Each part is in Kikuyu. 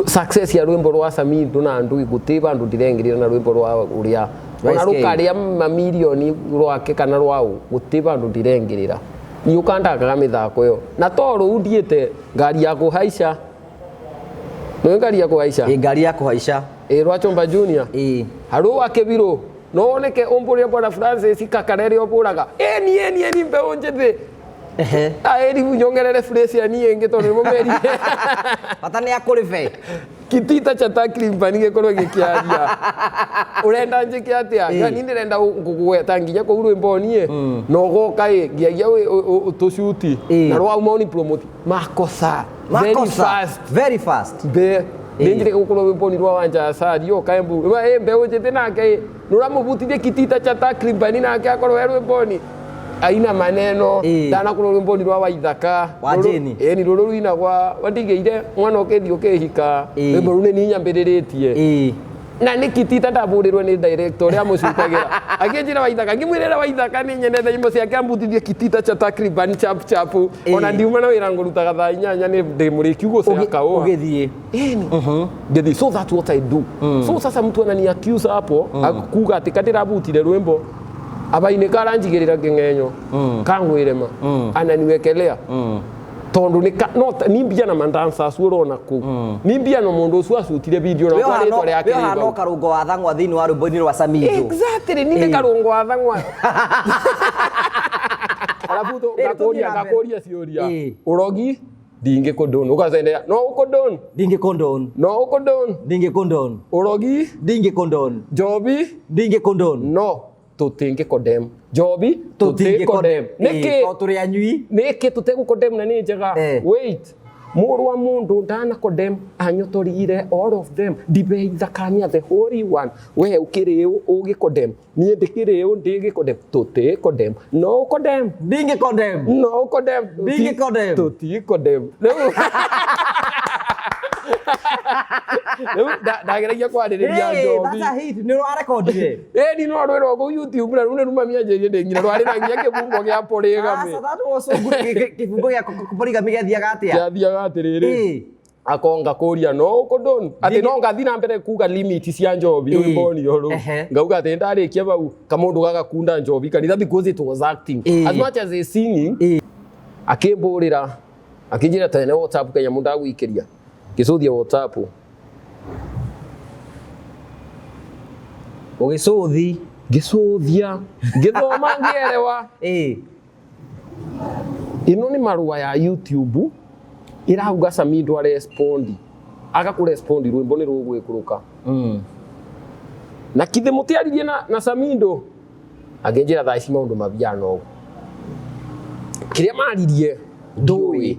Success ya rwimbo rwa Samido na ndui guti bandu ndirengirira na rwimbo rwa uria Rwa ona SK. rukaria mamirioni rwake kana rwau guti bandu ndirengirira ni ukandakaga mithako yo na to ruu ndiite ngari ya kuhaica nĩ ngari ya kuhaica. Ĩ, ngari ya kũhaica. Ĩ, rwa Chomba Junior. Ĩ. Haru wa Kĩbirũ no woneke ũmbũrĩre bwana Francis kakara ĩrĩa ũbũraga ĩni ĩni ĩni mbeũ njĩthĩ. Ehe. Aĩri nyongerere phrase ya niĩ ĩngĩ tondũ nĩmo merire. Bata nĩ akũrĩbe. Kitita cha takriban gĩkorwo gĩkĩaria ũrenda njĩke atĩa. Ĩ. Yani ndĩrenda ngũgweta nginya kũu rwĩmbo niĩ na ũgoka ĩ ngiagia tũcuti. Ĩ. Na rwauma ũni promote makosa very Makosa. fast. Very fast. Mbe Ĩ. nĩnjire gũkorwo rwĩmbo-inĩ rwa Wanja Asali ũka Embu ĩ mbeũ njĩthĩ nake ĩ nĩũramũbutithia kitita cha takribani nake akorwo e rwĩmbo-inĩ aina maneno. Ĩ. Ndanakorwo rwĩmbo-inĩ rwa Waithaka. Wa Jane. Ĩni rũrũ ruinagwa wandigĩire mwana ũkĩthiĩ ũkĩhika. Ĩ. Rwĩmbo rũu nĩ niĩ nyambĩrĩrĩtie. Ĩ. Na nĩ kitita ndabũrĩrwo nĩ director ũrĩa amũcutagĩra akĩnjĩra Waithaka ngĩmwĩrĩra Waithaka nĩ nyendete nyĩmbo ciake ambutithie kitita cha takriban chap chap. Ĩ. Ona ndiuma na wĩra ngũrutaga thaa 8 nĩ ndĩ mũrĩkiu gũcera kaũa. Ũgĩthiĩ. Ĩni ngĩthiĩ. So that's what I do. So sasa mtu anani accuse hapo kuga atĩ kandirabutire rwĩmbo abainĩ karanjigĩrĩra kĩng'enyo kangwĩrema ananiwekelea tondu ni no ni mbia na mandancers urona kuu ni mbia na mundu ucio acutire video na We kwa ũhana rĩtwa rĩake we ũhana rĩ o karũngo wa thang'wa thĩinĩ wa rwĩmbo-inĩ rwa Samido. Exactly, ni Ĩ. karungo wa thang'wa. Alafu Ĩ, tũthiĩ ngakũria na mbere. ngakũria ciũria. Ĩ. Ũrogi ndingĩ condone ũgacenderea no ũkondone. Ndingĩ condone. No ũkondone. Ndingĩ condone. Ũrogi. Ndingĩ condone. Njobi. Ndingĩ condone. No tũtingĩ condemn njobi. Tũtingĩ Tũtingĩ condemn nĩkĩ? Tondũ tũrĩ anyui. Nĩkĩ tũtegũ condemn na nĩ njega? Eh. Wait, mũrũ wa mũndũ ndana condemn anyotorire all of them ndibei thakania the holy one we ũkĩrĩ ũ ũgĩ condemn niĩ ndĩkĩrĩ ũ ndĩgĩ condemn tũtĩ condemn no condemn. Ndingĩ condemn. No condemn. Ndingĩ condemn. Tũti condemn. Rĩu rĩu ndageragia kwarĩrĩria Hey, njobi. that's a hit. Nĩ ũrarekondire. Ĩni no rwĩrwo kũu YouTube na rĩu nĩ ruma mĩanjĩrie ndĩ nginya rwarĩ na nginya kĩbungo kĩa polygamy. Aca, that was so good. Kĩbungo gĩa polygamy gĩathiaga atĩa? Kĩathiaga atĩrĩrĩ. Ĩ. Akonga kũria no ũkũndon atĩ no ngathi na mbere kuga limit cia njobi Ĩ. rwĩmbo-inĩ ũrũ. Ehe. Ngauga atĩ ndarĩkia bau kamũndũ gagakunda njobi kanitha because it was acting Ĩ. as much as he's singing. Ĩ. Akĩmbũrĩra akĩnjĩra tene WhatsApp kenya mũndũ agũikĩria ngĩcũthia WhatsApp. Ũgĩcũthi. Ngĩcũthia ngĩthoma ngĩerewa. Ĩ. Ĩno nĩ marũa ya YouTube ĩrauga Samido arespondi aga kũrespondi rwĩmbo nĩ rũgwĩkũrũka. Na kithĩ mũtiaririe na Samido akĩnjĩra thaa ici maũndũ mabiana ũguo kĩrĩa maririe ndũĩ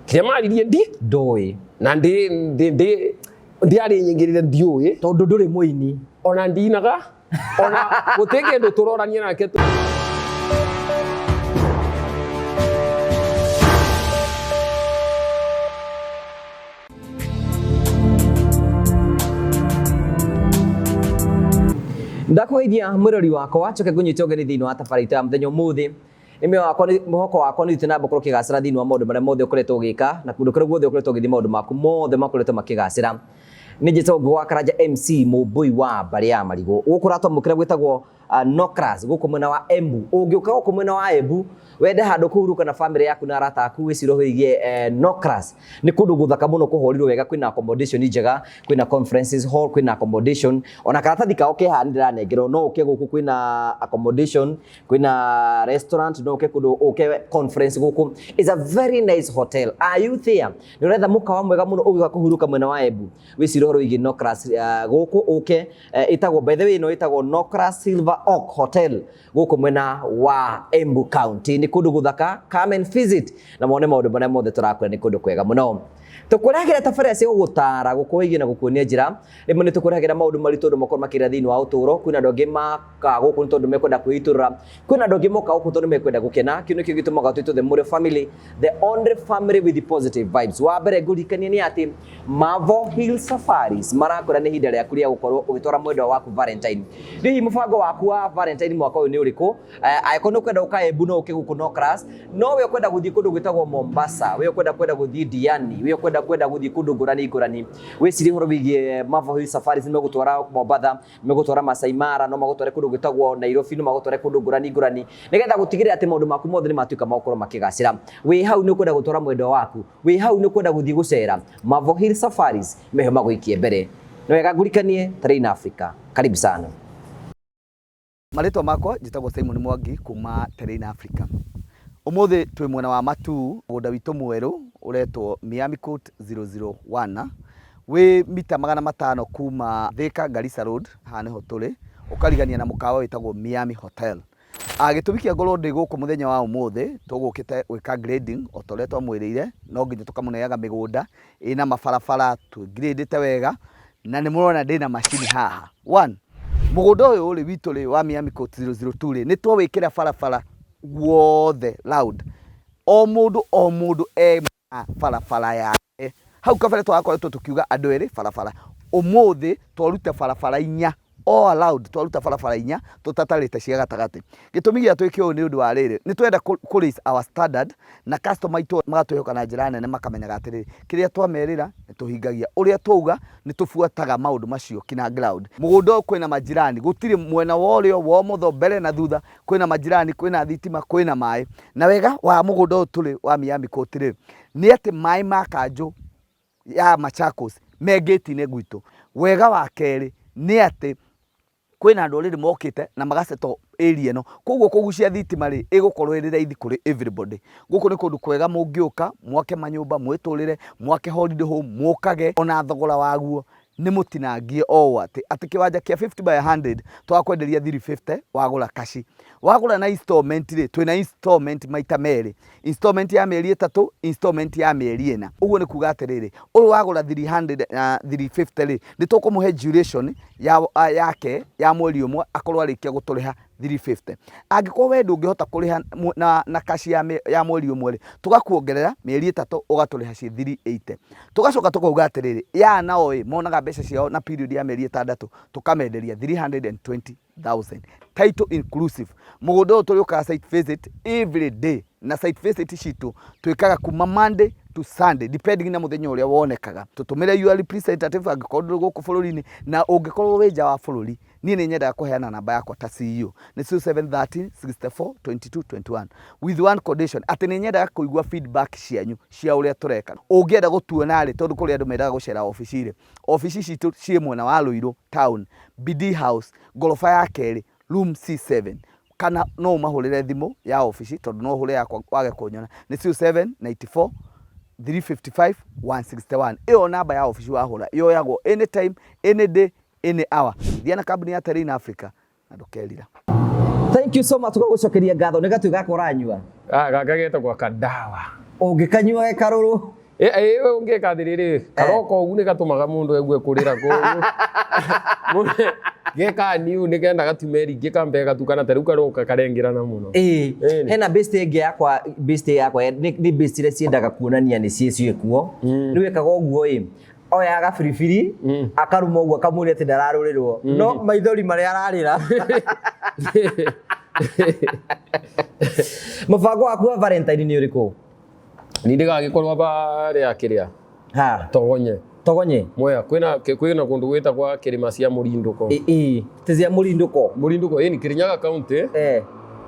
kĩrĩa maririe ndi Ndũĩ. Na ndĩ ndĩ ndĩ ndiarĩ nyingĩrĩre ndiũĩ. Tondũ ndũrĩ mũini. Ona ndinaga ona gũtirĩ kĩndũ tũrorania nake tu. Ndakũgeithia mwĩrori wakwa njoke ngũnyite ũgeni thĩinĩ wa tabarĩra itũ ya mũthenya ũmũthĩ. Nĩ mwĩhoko wakwa nĩ ũthiĩte na mbere gũkorwo ũkĩgacĩra thĩinĩ wa maũndũ marĩa mothe ũkoretwo ũgĩka na kũndũ kũrĩa guothe ũkoretwo ũgĩthiĩ maũndũ maku mothe makoretwo makĩgacĩra. Nĩ njĩtagwo Ngũgĩ wa Karanja MC Mũmbũi wa mbarĩ ya Marigũ. Gũkũ ũratwamũkĩra gwĩtagwo Nokras gũkũ mwena wa Embu. Ũngĩũka gũkũ mwena wa Embu wende handũ kũhurũka na family yaku na arata aku wĩcire wĩgie Nokras. Nĩ kũndũ gũthaka mũno kũhorirwo wega, kwĩna accommodation njega, kwĩna conferences hall, kwĩna accommodation. Ona karatathi kao ke haha nĩndĩranengerwo, no ũke gũkũ kwĩna accommodation, kwĩna restaurant, no ũke kũndũ ũke conference gũkũ. It's a very nice hotel. Are you there? Nĩ ũretha mũkawa mwega mũno ũgĩũka kũhurũka mwena wa Embu. Wĩcire ũhoro wĩgiĩ Nokras gũkũ ũke ĩtagwo by the way ĩno ĩtagwo Nokras Silver Oak Hotel gũkũ mwena wa Embu County. Nĩ kũndũ gũthaka, come and visit na mone maũndũ marĩa mothe tũrakwĩra nĩ kũndũ kwega mũno. Tũkũrehagĩra tabarĩra cia gũgũtara, gũkũĩgia na gũkuonia njĩra. Rĩmwe nĩ tũkũrehagĩra maũndũ maritũ andũ makorwo makĩrĩa thĩinĩ wa ũtũũro. Kwĩna andũ angĩ makaga gũkũ nĩ tondũ mekwenda kwĩitũrũra. Kwĩna andũ angĩ mokaga gũkũ tondũ mekwenda gũkena. Kĩu nĩkĩo gĩtũmaga twĩtwo the Mũrĩo family, the only family with the positive vibes. Wa mbere ngũririkanie nĩ atĩ Mavo Hill Safaris marakwĩra nĩ ihinda rĩaku rĩa gũkorwo ũgĩtwara mwendwa waku Valentine. Hihi mũbango waku wa Valentine mwaka ũyũ nĩ ũrĩkũ? Angĩkorwo nĩ ũkwenda gũka Embu no ũke gũkũ Nokras, no we ũkwenda gũthiĩ kũndũ gwĩtagwo Mombasa, we ũkwenda kwenda gũthiĩ Diani, we Ũkwenda kwenda gũthiĩ kũndũ ngũrani ngũrani, wĩcirie ũhoro wĩgiĩ Marvel Hill Safaris. Nĩ megũtwara Mombatha, megũtwara Masai Mara, no magũtware kũndũ gwĩtagwo Nairobi, no magũtware kũndũ ngũrani ngũrani, nĩgetha gũtigĩrĩra atĩ maũndũ maku mothe nĩ matuĩka ma gũkorwo makĩgacĩra. Wĩ hau nĩ ũkwenda gũtwara mwendwa waku, wĩ hau nĩ ũkwenda gũthiĩ gũcera, Marvel Hill Safaris meho magũikie mbere. Nĩ wega ngũrikanie Terrain Africa. Karibu sana. Marĩtwa makwa njĩtagwo Simon Mwangi kuma Terrain Africa. Ũmũthĩ twĩ mwena wa Matuu, mũgũnda witũ mwerũ ũretwo Miami Court 001, wĩ mita 500 kuma Thika Garissa Road, haha nĩho tũrĩ, ũkarigania na mũkawa wĩtagwo Miami Hotel. Gĩtũmi kĩa ngorwo ndĩ gũkũ mũthenya wa ũmũthĩ, tũgũkĩte gwĩka grading o ta ũrĩa twamwĩrĩire, no nginya tũkamũneaga mĩgũnda ĩna mabarabara twĩ-grade-ĩte wega, na nĩ mũrona ndĩna macini haha. One, mũgũnda ũyũ rĩ witũ rĩ wa Miami Court 002 rĩ, nĩ twawĩkĩra barabara guothe round. O mũndũ o mũndũ e na barabara yake. Hau kabere twarakoretwo tũkiuga andũ erĩ barabara. Ũmũthĩ twaruta barabara inya, all around twaruta barabara inya tũtatarĩte cia gatagatĩ. Gĩtũmi gĩa twĩke ũũ nĩ ũndũ wa rĩrĩ, nĩ twenda kũ raise our standard na customer aitũ magatwĩhoka na njĩra nene, makamenyaga atĩrĩrĩ, kĩrĩa twamerĩra nĩ tũhingagia, ũrĩa twauga nĩ tũbuataga maũndũ macio kinya ground. Mũgũnda ũyũ kwĩna majirani, gũtirĩ mwena wa ũrĩo, wa ũmotho, mbere na thutha, kwĩna majirani, kwĩna thitima, kwĩna maĩ. Na wega wa mũgũnda ũyũ tũrĩ wa Miami Court rĩ, nĩ atĩ maĩ ma kanjũ ya Machakos me ngĩti-inĩ gwitũ. Wega wa kerĩ nĩ atĩ kwĩna andũ already mokĩte na magasettle area ĩno, koguo kũgucia thitima rĩ, ĩgũkorwo ĩrĩ raithi kũrĩ everybody. Gũkũ nĩ kũndũ kwega mũngĩũka mwake manyũmba, mwĩtũrĩre, mwake holiday home, mũkage ona thogora waguo nĩ mũtinangie o ũũ atĩ kĩwanja kĩa 50 by 100 twakwenderia 350 wagũra cash. Wagũra na installment rĩ, twĩna installment maita merĩ, installment ya mĩeri 3, installment ya mĩeri 4. Ũguo nĩ kuga atĩrĩrĩ, ũyũ wagũra 300 na 350 rĩ, nĩ tũkũmũhe duration yake ya mweri 1 akorwo arĩkia gũtũrĩha 350. Angĩkorwo we ndũngĩhota kũrĩha na cash ya mweri 1 rĩ, tũgakuongerera mĩeri 3 ũgatũrĩha ciĩ 380. Tũgacoka tũkauga atĩrĩrĩ, ya nao ĩ monaga mbeca ciao na period ya mĩeri 6, tũkamenderia 320,000 title inclusive. Mũgũnda ũyũ tũrĩũkaga site visit every day, na site visit citũ twĩkaga kuma Monday to Sunday depending na mũthenya ũrĩa wonekaga. Tũtũmĩre your representative angĩkorwo ndũrĩ gũkũ bũrũri-inĩ, na ũngĩkorwo wĩ nja wa bũrũri, niĩ nĩ nyendaga kũheana namba yakwa ta CEO nĩ 0713 64 22 21, with one condition atĩ nĩ nyendaga kũigua feedback cianyu cia ũrĩa tũreka. Ũngĩenda gũtuona rĩ, tondũ kũrĩ andũ mendaga gũcera obici rĩ, obici citũ ciĩ mwena wa Ruiru town, BD House, ngoroba ya kerĩ, room C7, kana no ũmahũrĩre thimũ ya obici, tondũ no ũhũre yakwa wage kũnyona, nĩ 0794 355 161. Ĩyo namba ya obici wahũra yoyagwo anytime, any day, any hour. Thiĩ na kambuni ya Terrain Africa na ndũkerira. Thank you so much, tũgagũcokeria ngatho. Nĩ gatui gaka ũranyua? Ah, gaka getagwo kadawa. Ũngĩkanyua ge karũrũ? Ũngĩka atĩrĩrĩ, karoka ũguo nĩ gatũmaga mũndũ aigue kũrĩra, koguo geka niu nĩ kenda gatume ringĩ kambe gatukana, ta rĩu karoka karengĩrana mũno. Ĩĩ, hena best ĩngĩ yakwa, best yakwa nĩ best iria ciendaga kuonania nĩ ciĩ ciĩkuo. Rĩu ĩkaga ũguo ĩ, oyaga biribiri, akaruma ũguo, akamwĩra atĩ ndararũrĩrwo, no maithori marĩa ararĩra. Mũbango waku wa Valentine nĩ ũrĩkũ? Ni ndĩgagĩkorwo barĩa kĩrĩa Ha? Togonye. Togonye. Mwea kwĩna kũndũ gwĩtagwa kĩrĩma cia Mũrindũko. Ĩ tĩ cia Mũrindũko? Mũrindũko ĩni Kirinyaga County.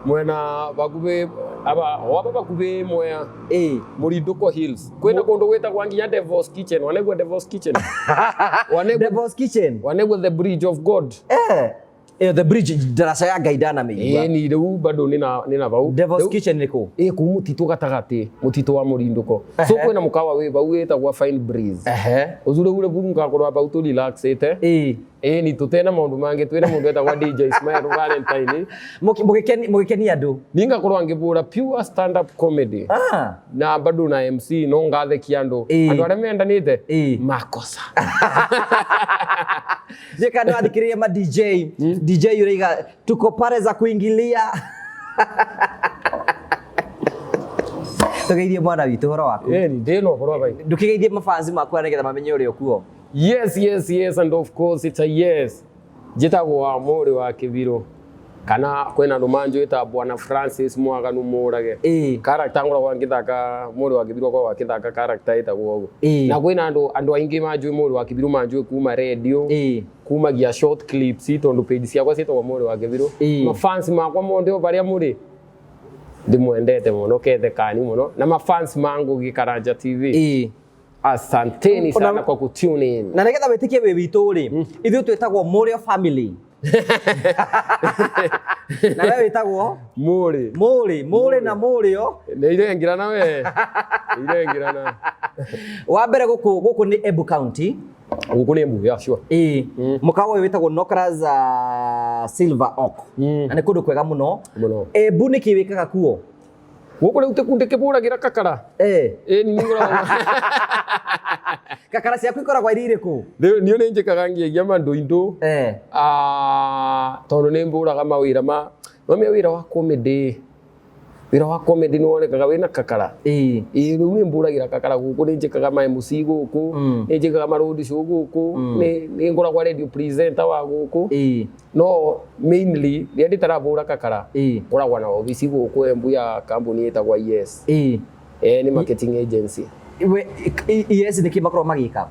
Mwena bakubĩ aba o aba bakubĩ Mwea. Mũrindũko Hills kwĩna kũndũ gwĩtagwa nginya Devil's Kitchen. Wanegua Devil's Kitchen? Wanegua? Devil's Kitchen. Wanegua The Bridge of God? The Bridge, ndaraca ya Ngai, ndanamĩigua. Ĩĩ, ni rĩu bado nĩna vau. Devil's Kitchen nĩ kũ? Ĩ kũu mũtitũ gatagatĩ, mũtitũ wa Mũrindũko. So kwĩna mũkawa wĩ vau wĩtagwa Fine Breeze. Ũcu rĩu rĩu ngakorwo vau tũ relaxĩte. Ĩĩ, ni tũtena maũndũ mangĩ, twĩna mũndũ wetagwa DJ Smile Valentine. Mũgĩkenia andũ. Ni ngakorwo ngĩbũra pure stand up comedy na bado na MC, no ngathekia andũ. Andũ arĩa mendanĩte makosa. Jeka nĩ wathikĩrĩria ma DJ, DJ ũraiga tuko pale za kuingilia. Tũgeithie mwana witũ, ũhoro waku? Ĩĩ, ndĩ na ũhoro bai. Ndũkĩgeithie mafansi maku nĩgetha mamenye ũrĩa ũkuo. Yes, and of course it's a yes. Njĩtagwo wa mũrĩ wa Kĩbirũ. Kana kwĩna andũ manjũĩ ta Bwana Francis Mwaganu Mũrage. Character ngoragwo ngĩthaka Mũrĩ wa Kĩbirũ, akoragwo akĩthaka character ĩtagwo ũguo. Na kwĩna andũ aingĩ manjũĩ Mũrĩ wa Kĩbirũ, manjũĩ kuma radio, kumagia short clips, tondũ page ciakwa ciĩtagwo Mũrĩ wa Kĩbirũ. Mafans makwa monthe o barĩa mũrĩ, ndĩmwendete mũno, kethekani mũno na mafans ma Ngugi Karanja TV. Asanteni sana kwa kutune in. Na nĩgetha wĩtĩkie wĩ witũ rĩ, ithuĩ twĩtagwo Mũrĩo family na we wĩtagwo Mũrĩ. Mũrĩ, Mũrĩ na Mũrĩo. Nĩ irengirana we, nĩ irengirana. Wa mbere gũkũ nĩ Embu County. Gũkũ nĩ Embu, yeah, sure. Ĩĩ, mũkawa ũyũ wĩtagwo Nokras Silver Oak. Na nĩ kũndũ kwega mũno. Mũno. Embu nĩkĩ wĩkaga kuo? Gũkũ rĩu tĩkundi kĩbũragĩra kakara. Ĩĩ, nĩ ngoragwo. Kakara ciaku ikoragwo irĩ irĩkũ? Rĩu niĩ nĩ njĩkaga ngĩagia mandũ indo. Ah, tondũ nĩ mbũraga mawĩra ma nomia wĩra wa comedy, wĩra wa comedy nĩ wonekaga wĩna kakara. Ĩĩ, rĩu nĩ mbũragĩra kakara gũkũ, nĩ njĩkaga ma MC gũkũ, nĩ njĩkaga ma road show gũkũ, nĩ ngoragwo radio presenter wa gũkũ. No mainly rĩrĩa ndĩtarabũra kakara, ngoragwo na obici gũkũ Embu ya kambuni ĩtagwo IS. Nĩ marketing agency. We ES nĩkĩ makoragwo magĩka?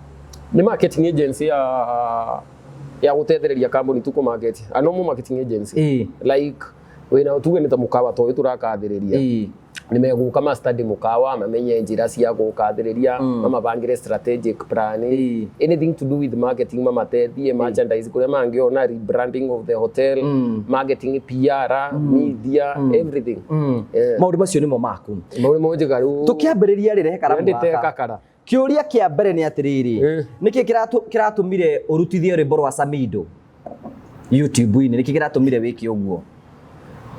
Nĩ marketing agency ya gũtethereria kambuni tu kũ market, a normal marketing agency. Like wĩna tuge nĩ ta mũkawa ta ũyũ tũrakathĩrĩria, nĩ megũka ma study mũkawa, mamenye njĩra cia gũkathĩrĩria, mamabangĩre strategic plan, anything to do with marketing, mamateithie merchandise kũrĩa mangĩona, rebranding of the hotel, marketing, PR, media, everything. Yeah. Maũndũ macio nĩmo maku. Maũndũ monjĩka rĩu. Tũkĩambĩrĩria rĩ, rehe karamu Ndĩte gaka. Kakara. Kĩũria kĩa mbere nĩ atĩrĩrĩ, nĩkĩ kĩratũmire ũrutithie rwĩmbo rwa Samido YouTube-inĩ? Nĩkĩ kĩratũmire wĩke ũguo?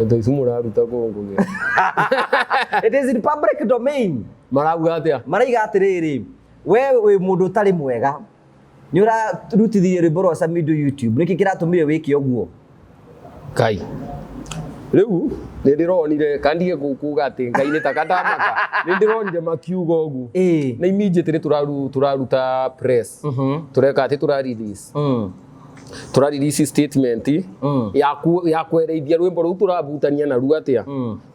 Indo icu mũraruta kũngũgĩ? It is in public domain. Marauga atĩa? Maraiga atĩrĩrĩ, we wĩ mũndũ ũtarĩ mwega, nĩ ũrarutithirie rwĩmbo rwa Samido YouTube. Nĩkĩ kĩratũmire wĩke ũguo? Kai rĩu nĩ ndĩronire kandige kuga atĩ Ngai nĩ takandamaka, nĩ ndĩronire makiuga ũguo. Na immediately tũraruta press, tũreka atĩ tũra release, tũra release statement ya kwereithia rwĩmbo rũu tũrabutania naruo atĩa,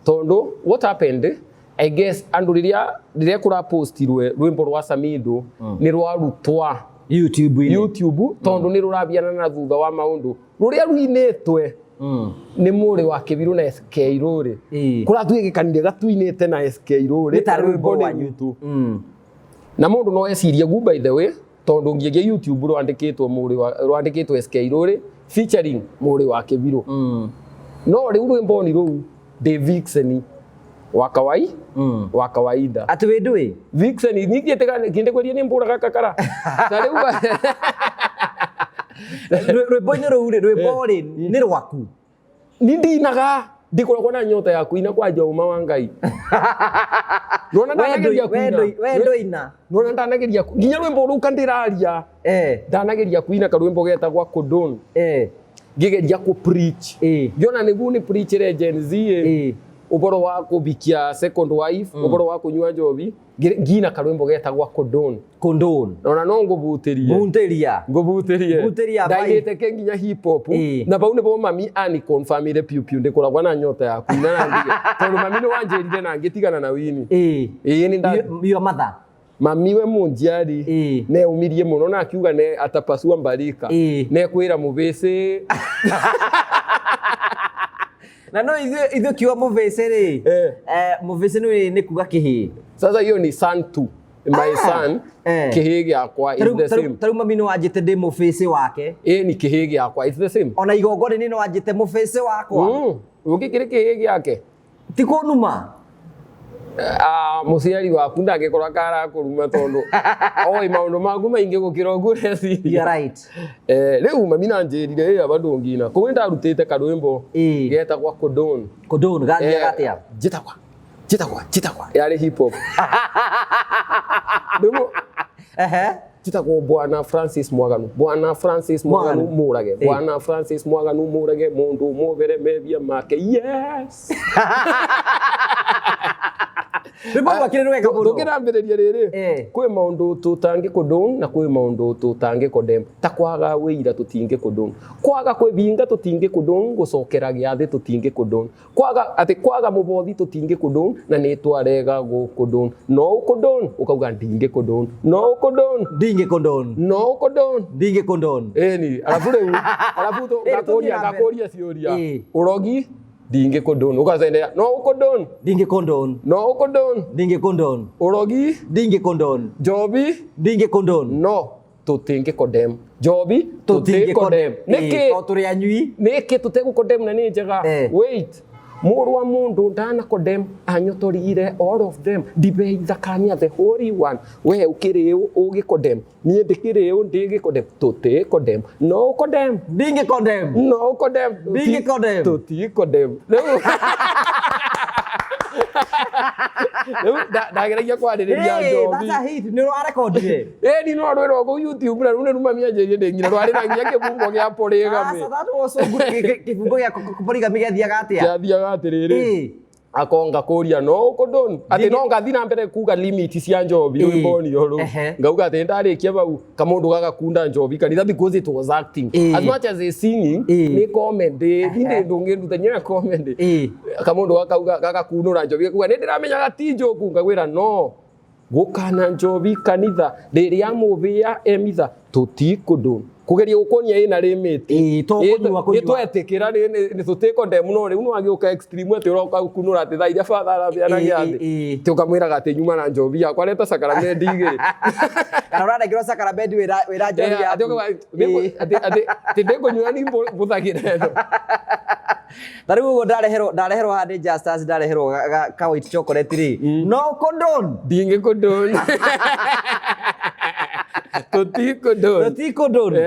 tondũ what happened, I guess andũ rĩrĩa kũrapostirwe rwĩmbo rwa Samido nĩ rwarutwa YouTube-inĩ. YouTube, tondũ nĩ rũrabiana na thutha wa maũndũ rũrĩa ruinĩtwe nĩ Mũrĩ wa Kĩbirũ na SK Rũrĩ. Kũratuĩkĩkanire gatuinĩte na SK Rũrĩ. Nĩ ta rwĩmbo nĩ rwanyu. rwitũ. Na mũndũ no ecirie gu, by the way, tondũ ngĩgĩa YouTube rwandĩkĩtwo Mũrĩ wa rwandĩkĩtwo SK Rũrĩ featuring Mũrĩ wa Kĩbirũ. No rĩu rwĩmbo-inĩ rũu ndĩ vixen wa kawai wa kawaida. Atĩ wĩ ndũĩ? Vixen ningĩ kĩndĩ kweria nĩ mbũraga kakara ta rĩu. Rwĩmbo-inĩ rũu rĩ, rwĩmbo rĩ nĩ rwaku? Ni ndinaga, ndikoragwo na nyota ya kuina kwanja ũma wa Ngai. Nona ndanageria kuina. We ndũina. Nona ndanageria nginya rwĩmbo rũu kandĩraria. Ndanageria kuina karwĩmbo getagwa Kudon, ngĩgeria kũ preach, ngĩona nĩguo nĩ preachere Gen Z ũboro wa kũbikia second wife, ũboro wa kũnyua njobi, ngina karwĩmbo getagwa Kudon. Condone. Ona no ngũbutĩrie. Buntĩria. Ngũbutĩrie. Butĩria, bye. Ndainĩte ke nginya hip hop. Na bau nĩbo mami ani confirmire piu piu ndĩkoragwo na nyota ya kuina, na ndige tondũ mami nĩ wanjĩrire na ngĩtigana na wini. Ĩĩ, nĩ nda Your mother. Mami we munjiari ne umirie muno na akiuga ne atapasua mbarika ne kwĩra mũbĩcĩ. Na no ithuĩ kiuga mũbĩcĩ rĩ, mũbĩcĩ nĩ kuga kĩhĩĩ. Sasa hiyo ni son tu my son. Kĩhĩĩ gĩakwa is the same. Tarĩu mami nĩ wanjĩte ndĩ mũbĩcĩ wake. Ĩĩ, ni kĩhĩĩ gĩakwa, it's the same. Ona igongona-inĩ nĩ wanjĩte mũbĩcĩ wakwa. Ũngĩkĩrĩ kĩhĩĩ gĩake. Ti kũnuma? Ah, mũciari waku ndangĩkorwo karakũruma tondũ oĩ maũndũ maku maingĩ gũkĩra ũguo ũreciria. You are right. Rĩu mami nanjĩrire ĩ aba ndũngina kũu nĩ ndarutĩte karwĩmbo getagwa Kudon. Kudon gathiaga atĩa? Njĩtagwa njĩtagwa njĩtagwa yarĩ hip hop. Rĩu njĩtagwo Bwana Francis Mwaganu, Bwana Francis Mwaganu. Mwaganu. Mũrage. Bwana Francis Mwaganu Mũrage, mũndũ mũbere mebia make, yes. Rwĩmbo rwake nĩ rwega mũno. Tũkĩrambĩrĩria rĩrĩ, kwĩ maũndũ tũtangĩ condone na kwĩ maũndũ tũtangĩ condemn. Ta kwaga wĩira tũtingĩ condone, kwaga kwĩbinga tũtingĩ condone, gũcokera gĩathĩ tũtingĩ condone, kwaga atĩ kwaga mũbothi tũtingĩ condone, na nĩ twarega gũ condone. No ũ condone ũkauga ndingĩ condone, no ũ condone. Ndingĩ condone. No ũ condone. Ndingĩ condone. Ĩni, arabu rĩu arabu Ĩni, tũthiĩ ngakũria na mbere. ngakũria ciũria. Ũrogi ndingĩ condone, ũgacenderea no ũ condone. Ndingĩ condone. No ũ condone. Ndingĩ condone. Ũrogi. Ndingĩ condone. Njobi. Ndingĩ condone. No tũtingĩ condemn njobi. Tũtingĩ tũtingĩ condemn nĩkĩ? Tondũ tũrĩ anyui. Nĩkĩ tũtegũ condemn na nĩ njega? Wait, mũrũ wa mũndũ ndana condemn anyotorire all of them, ndibei thakania the holy one. We ũkĩrĩ ũ ũgĩ condemn? Niĩ ndĩkĩrĩ ũ ndĩgĩ condemn? Tũtĩ condemn. No condemn. Ndingĩ condemn. No condemn. Ndingĩ condemn. Tũti condemn. Rĩu ndageragia kwarĩrĩria Hey, njobi. that's a hit. Nĩ ũrarekondire? Ĩni, no rwĩrwo kũu YouTube na rĩu nĩ ruma mĩanjĩrie ndĩ nginya rwarĩ na nginya kĩbungo gĩa polygamy. Aca, that was so good. Kĩbungo gĩa polygamy gĩathiaga atĩa? Gĩathiaga atĩrĩrĩ, akonga kũria no ũkũndũn atĩ no ngathi na mbere kuga limit cia njobi rwĩmbo-inĩ ũrũ. Ngauga atĩ ndarĩkia bau kamũndũ gagakunda njobi kanitha because it was acting as much as a singing, nĩ comedy. Nĩ ndũngĩnduta nyinya comedy. Kamũndũ gakauga gagakunũra njobi gakuga nĩ ndĩramenyaga ti njoku. Ngagwĩra no gũkana njobi kanitha rĩrĩa mũbĩa emitha tũtikũndũ kũgeria gũkuonia ĩna limit. Ĩĩ, to kũnyua, kũnyua. Nĩ twetĩkĩra nĩ tũtĩ mũno. Rĩu nĩ wagĩũka extreme atĩ ũroka gũkunũra atĩ thaa iria batha arabĩana gĩathĩ atĩ ũkamwĩraga atĩ nyuma na njobi yakwa reta sakaramenti igĩrĩ. Kana ũranengerwo sakaramenti wĩra njohi Atĩ yaku. ũkauga, atĩ ndĩkũnyua ni mbũthagĩra ĩno. Ta rĩu ũguo ndareherwo haha nĩ Justus, ndareherwo ka white chocolate rĩ, no condone. Ndingĩ condone, tũti condone. Tũti condone.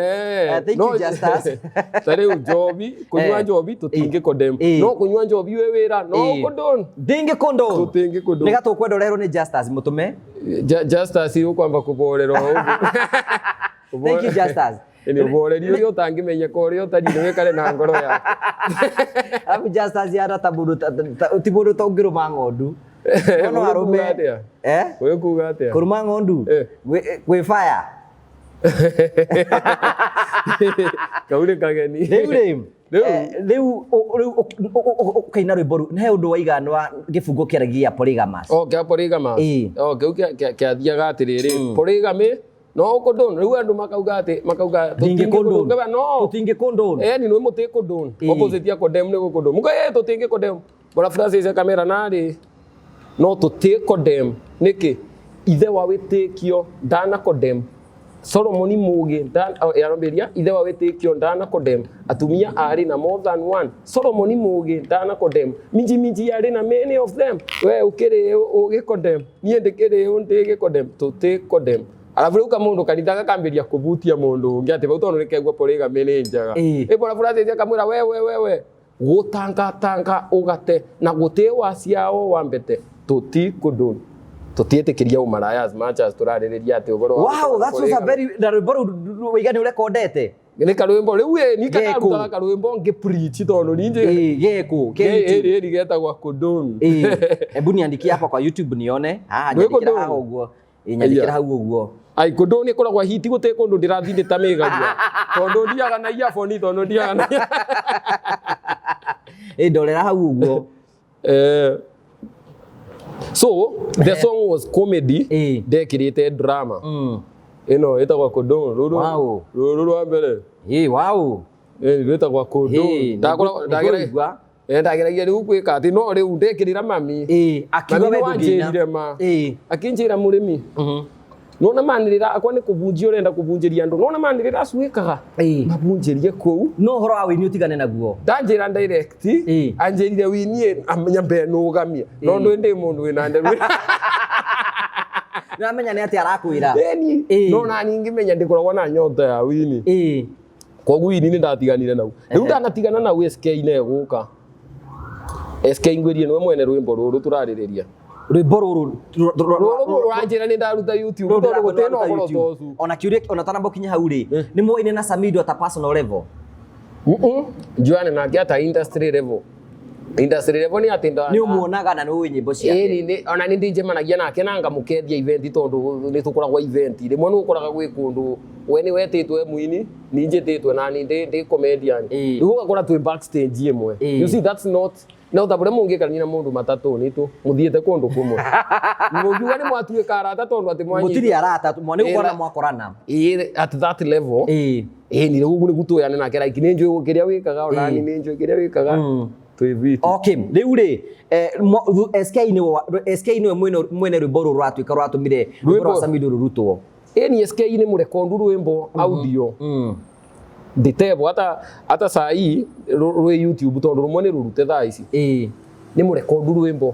Thank you, Justus. Ta rĩu njobi, kũnyua njobi tũtingĩ condemn, no kũnyua njobi wĩ wĩra no condone. Ndingĩ condone. Tũtingĩ condone. Nĩ gatũkwenda ũreherwo nĩ Justus mũtũme. Justus ũkwamba kũborera ũguo. Thank you, Justus. Nĩ ũboreri ũrĩa ũtangĩmenyeka ũrĩa ũtariĩ nĩ wĩkare na ngoro yaku. Arabu Justus yara ta mũndũ ti mũndũ ta ũngĩrũma ng'ondu. No arũme. Ũgũkuga atĩa? Eh? Ũgũkuga atĩa? Kũrũma ng'ondu? Gwĩ fire. Kau nĩ kageni. Rĩu rĩ, Rĩu? Rĩu ũkaina rwĩmbo rũu, he ũndũ waigana wa gĩbungo kĩaragia polygamous. Oh, kĩa polygamous. Oh, kĩu kĩathiaga atĩrĩrĩ, polygamy no ũkũndũn. Rĩu andũ makauga atĩ makauga Ndingĩ condone. tũtingĩ no. Tũtingĩ condone. Ni nĩ mũtĩ condone. Opposite ya condemn nĩ gũkũndũn. Muga tũtingĩ condemn. Bora Francis kamera narĩ no tũtĩ condemn. Nĩkĩ? Ithe wa wĩtĩkio ndana condemn. Solomoni mũgĩ yarambĩria ithe wa wĩtĩkio ndana condemn atumia arĩ na more than one. Solomoni mũgĩ ndana condemn minji minji arĩ na many of them. We ũkĩrĩ ũgĩ condemn, niĩ ndĩkĩrĩ ũ ndĩgĩ condemn? Tũtĩ condemn. Arabu rĩu kamũndũ kanitha gakambĩria kũbutia mũndũ ũngĩ atĩ bau tondũ nĩkegua polygamy nĩ njega. Ĩ bora Francis akamwĩra we we we we gũtangatanga ũgate na gũtĩ wa ciao wa mbete tũti kũndũ tũtiĩtĩkĩria ũmaraya as much as tũrarĩrĩria atĩ ũhoro wa Wow, that was a very na rwĩmbo rũu waiga nĩ ũrekondete. Nĩ karwĩmbo rĩu ĩ ni Gĩkũ. kakarutaga karwĩmbo ngĩ preach tondũ ninjĩ. Gĩkũ ke YouTube. Ĩrĩ getagwa kũndũn. Hebu niandikie hapa kwa YouTube nione. Haha Nĩ nyandĩkĩra kũndũn. haha ũguo. Nyandĩkĩra Aya. hau ũguo. Ai, kũndũ nĩ kũragwa hiti gũtĩ kũndũ ndĩrathiĩ ndĩtamĩgagia tondũ ndiaga na earphone tondũ ndiaga na Ndorera hau ũguo. So the song was comedy, ndekĩrĩte drama ĩno ĩtagwo kũndũ rũrũ. Rũrũ rwa mbere. Wow. Rwĩtagwo kũndũ. Nĩngũigua. Ndageragia rĩu gwĩka atĩ no rĩu ndekĩrĩra mami. Akiuga Mami we ndũngĩina. nĩwanjĩrire ma akĩnjĩra mũrĩmi nona manĩrĩra akwa nĩ kũbunjia ũrenda kũbunjĩria andũ nona manĩrĩra acu wĩkaga mabunjĩrie kũu. No ũhoro wa wĩini ũtigane naguo. Ndanjĩra direct, anjĩrire winie nyambe nũgamie no ndũ ndĩ mũndũ wĩna nderu. Nĩwamenya nĩ atĩa arakwĩra. Ĩni, no nani ngĩmenya ndĩkoragwo na nyota ya wini, koguo wini nĩ ndatiganire nau. Rĩu ndanatigana nau SK nĩ egũka. SK ngwĩrie nĩwe mwene rwĩmbo rũrũ tũrarĩrĩria. Rwĩmbo rũrũ Rũrũ rũranjĩra nĩ ndaruta YouTube tondũ gũtirĩ na ũhoro ta ũcio. Ona kĩũria ona tanamba kinya hau rĩ, nĩ muoine na Samido at a personal level? Njuane nake ata industry level. Industry level nĩ atĩ Nĩ ũmuonaga na nĩ ũĩ nyĩmbo ciake. Ĩĩ, ona nĩ ndĩnjemanagia nake na ngamũkethia event tondũ nĩ tũkoragwo event rĩmwe nĩ ũkoraga gwĩ kũndũ we nĩ wetĩtwo e mũini ni njĩtĩtwo na ni ndĩ comedian. Rĩu ũgakora twĩ backstage ĩmwe. You see, that's not no ta bũrĩa mũngĩkarania na mũndũ matatũ nĩ tũ mũthiĩte kũndũ kũmwe mũngiuga nĩ mwatuĩka arata tondũ atĩ mwanyita Mũtirĩ arata, nĩ Ĩĩ, gũkorana mwakorana. Ĩĩ, at that level. Ĩĩ, ni rĩu nĩguo tũyane nake, like nĩ njũĩ kĩrĩa wĩkaga, ona ni nĩ njũĩ kĩrĩa wĩkaga, twĩ fiti. Okay, rĩu rĩ, SK nĩwe SK nĩwe mwene rwĩmbo rũrũ rũratuĩka rũratũmire rwĩmbo rwa Rwĩmbo- Samido rũrutwo. Ĩĩ, ni SK nĩ mũrekondu rwĩmbo audio ndĩtebwo ata saa hii rwĩ YouTube tondũ rũmwe nĩ rũrute thaa ici. Nĩ mũrekondu rwĩmbo.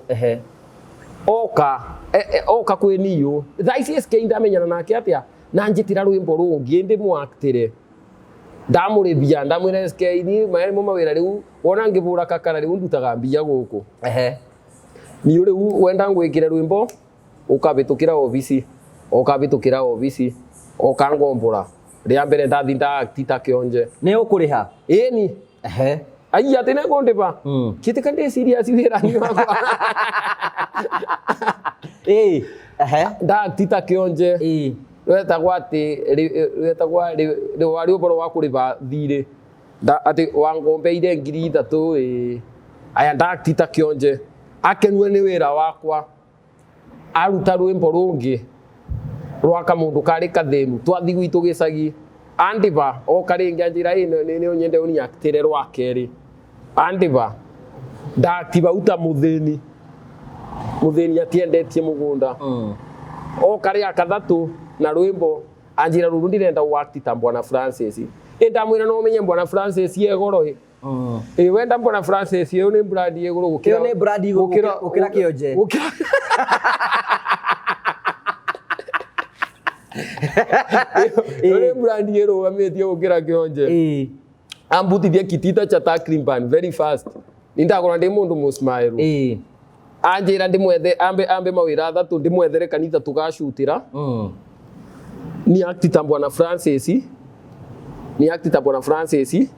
Oka oka kwĩ niũ thaa ici SK ndamenyana nake atĩa na njĩtĩra rwĩmbo rũngĩ ndĩmwaktĩre ndamũrĩthia ndamwĩra SK niĩ maya nĩmo mawĩra rĩu wona ngĩbũra kakara rĩu ndutaga mbia gũkũ. Niũ rĩu wenda ngwĩkĩre rwĩmbo ũkabĩtũkĩra obici ũkabĩtũkĩra obici ũkangombora rĩa mbere ndathi ndaakti ta kĩonje. Nĩ ũkũrĩha? Ĩni. Ai atĩ nĩ ngũndĩba kĩtĩka ndĩ serious wĩra-inĩ wakwa. Ĩĩ. Ehe. Ndaakti ta kĩonje. Rwetagwo atĩ rwetagwo warĩ ũboro wa kũrĩba thirĩ atĩ wangombeire 3,000 ĩĩ aya ndaakti ta kĩonje akenue nĩ wĩra wakwa aruta rwĩmbo rũngĩ rwa kamũndũ karĩ kathĩnu twathi gwitũ gĩcagi andiba oka rĩngĩ anjĩra ĩ nĩ ũnyende ũniaktĩre rwa kerĩ andiba ndaktiba uta mũthĩni mũthĩni atiendetie mũgũnda oka rĩa kathatũ na rwĩmbo anjĩra rũrũ ndirenda wakti ta Bwana Francis ĩ ndamwĩra no ũmenye Bwana Francis e goro ĩ ĩ wenda Bwana Francis ĩyo nĩ brand ĩ goro gũkĩra Ĩyo nĩ brand ĩ igũrũ gũkĩra kĩonje. Gũkĩra ĩyo nĩ brand ĩrũgamĩtie gũkĩra kĩonje. Ambutithia kitita cha takriban very fast nindakora ndi mundu musmairu anjira ndimwethe ambe ambe mawira athatu ndimwethere kanitha tugacutira ni act ta Bwana Francis ni act ta Bwana Francis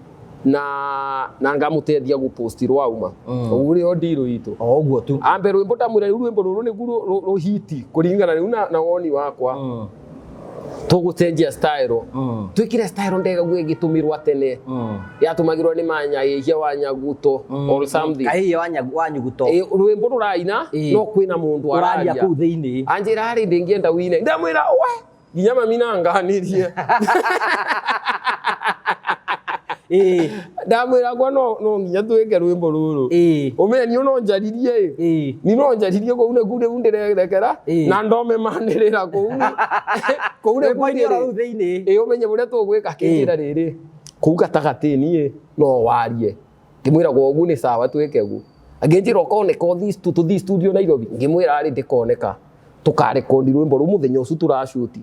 na ngamutethia guposti rwauma uguo nio ndiru itu O ũguo tu. Ambe rwimbo ndamwira riu rwimbo ruru niguo ruhiti kuringana riu na woni wakwa tugucenjia style twikire style ndega guo igitumirwa tene yatumagirwo ni manyaihia wa nyaguto or something. Kahĩhia wa nyuguto. Ĩ, rwimbo ruraina no kwina mundu Ũraria araria kũu thĩinĩ. Anjira ari ndingienda wine ndamwira we nginya mami nanganirie. Ndamwira kwa no nginya twike rwimbo ruru umenye ni no njaririe ĩ ni no njaririe kũu nĩkuo rĩu ndĩrerekera na ndome manĩrĩra kũu kũu nĩkuo Rwĩmbo-inĩ oro rũu thĩinĩ. Ĩ ũmenye ũrĩa tũgwĩka kĩnjĩra rĩrĩ kũu gatagatĩ niĩ no warie ngĩmwĩra gwa ũguo nĩ sawa twĩke guo angĩnjĩra ũkoneka ũthiĩ tũthiĩ studio Nairobi ngĩmwĩra arĩ ndĩkoneka tũkarekondi rwĩmbo rũu mũthenya ũcio tũracuti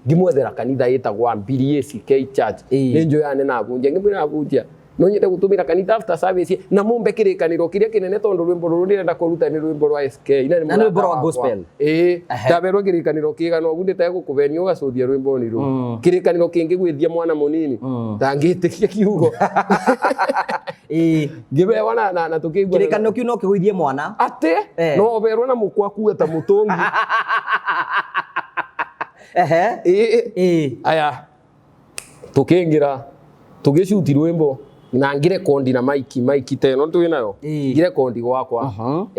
ngĩmwethera kanitha ĩtagwo Ambiri ACK Church nĩ njũyane na abunjia ngĩmwĩra abunjia no nyende gũtũmĩra kanitha after service na mũmbe kĩrĩkanĩro kĩrĩa kĩnene tondũ rwĩmbo rũrũ ndĩrenda kũruta nĩ rwĩmbo rwa SK na Na nĩ rwĩmbo rwa gospel. Ĩĩ ndaberwo kĩrĩkanĩro kĩigana ũguo ndĩtegũkũbenia ũgacũthia rwĩmbo-inĩ rũu kĩrĩkanĩro kĩngĩgwĩthia mwana mũnini ndangĩtĩkia kiugo. Ngĩbewa na tũkĩiguana Kĩrĩkanĩro kĩu no kĩgũithie mwana atĩ no ũberwo na mũkwa akue ta mũtũngi. Ĩĩ aya tũkĩingĩra tũgĩcuti rwĩmbo na ngĩrekondi na maiki maiki ta ĩno twĩ nayo ngĩrekondi gwakwa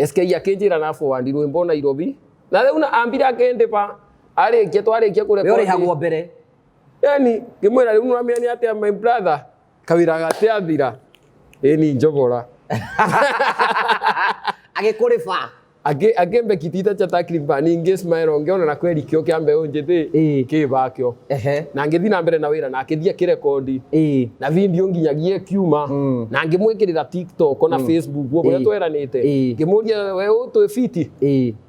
SK akĩnjĩra na forward rwĩmbo Nairobi na rĩu na ambire akĩndĩba arĩkia twarĩkia We ũrĩhagwo mbere. Yani ngĩmwĩra rĩu nĩũramenya nĩ atĩa my brother kawĩra gatiathira ĩni njobora Agĩkũrĩba. Akĩmbe kitita cha takriban ngĩ smile ngĩona na kweri kĩo kĩa mbeũ njĩthĩ kĩ bakĩo na ngĩthiĩ na mbere na wĩra na akĩthiĩ akĩrekondi na video nginyagia ĩkiuma na ngĩmwĩkĩrĩra TikTok na Facebook guo kũrĩa tweranĩte ngĩmũria we ũtwĩ fiti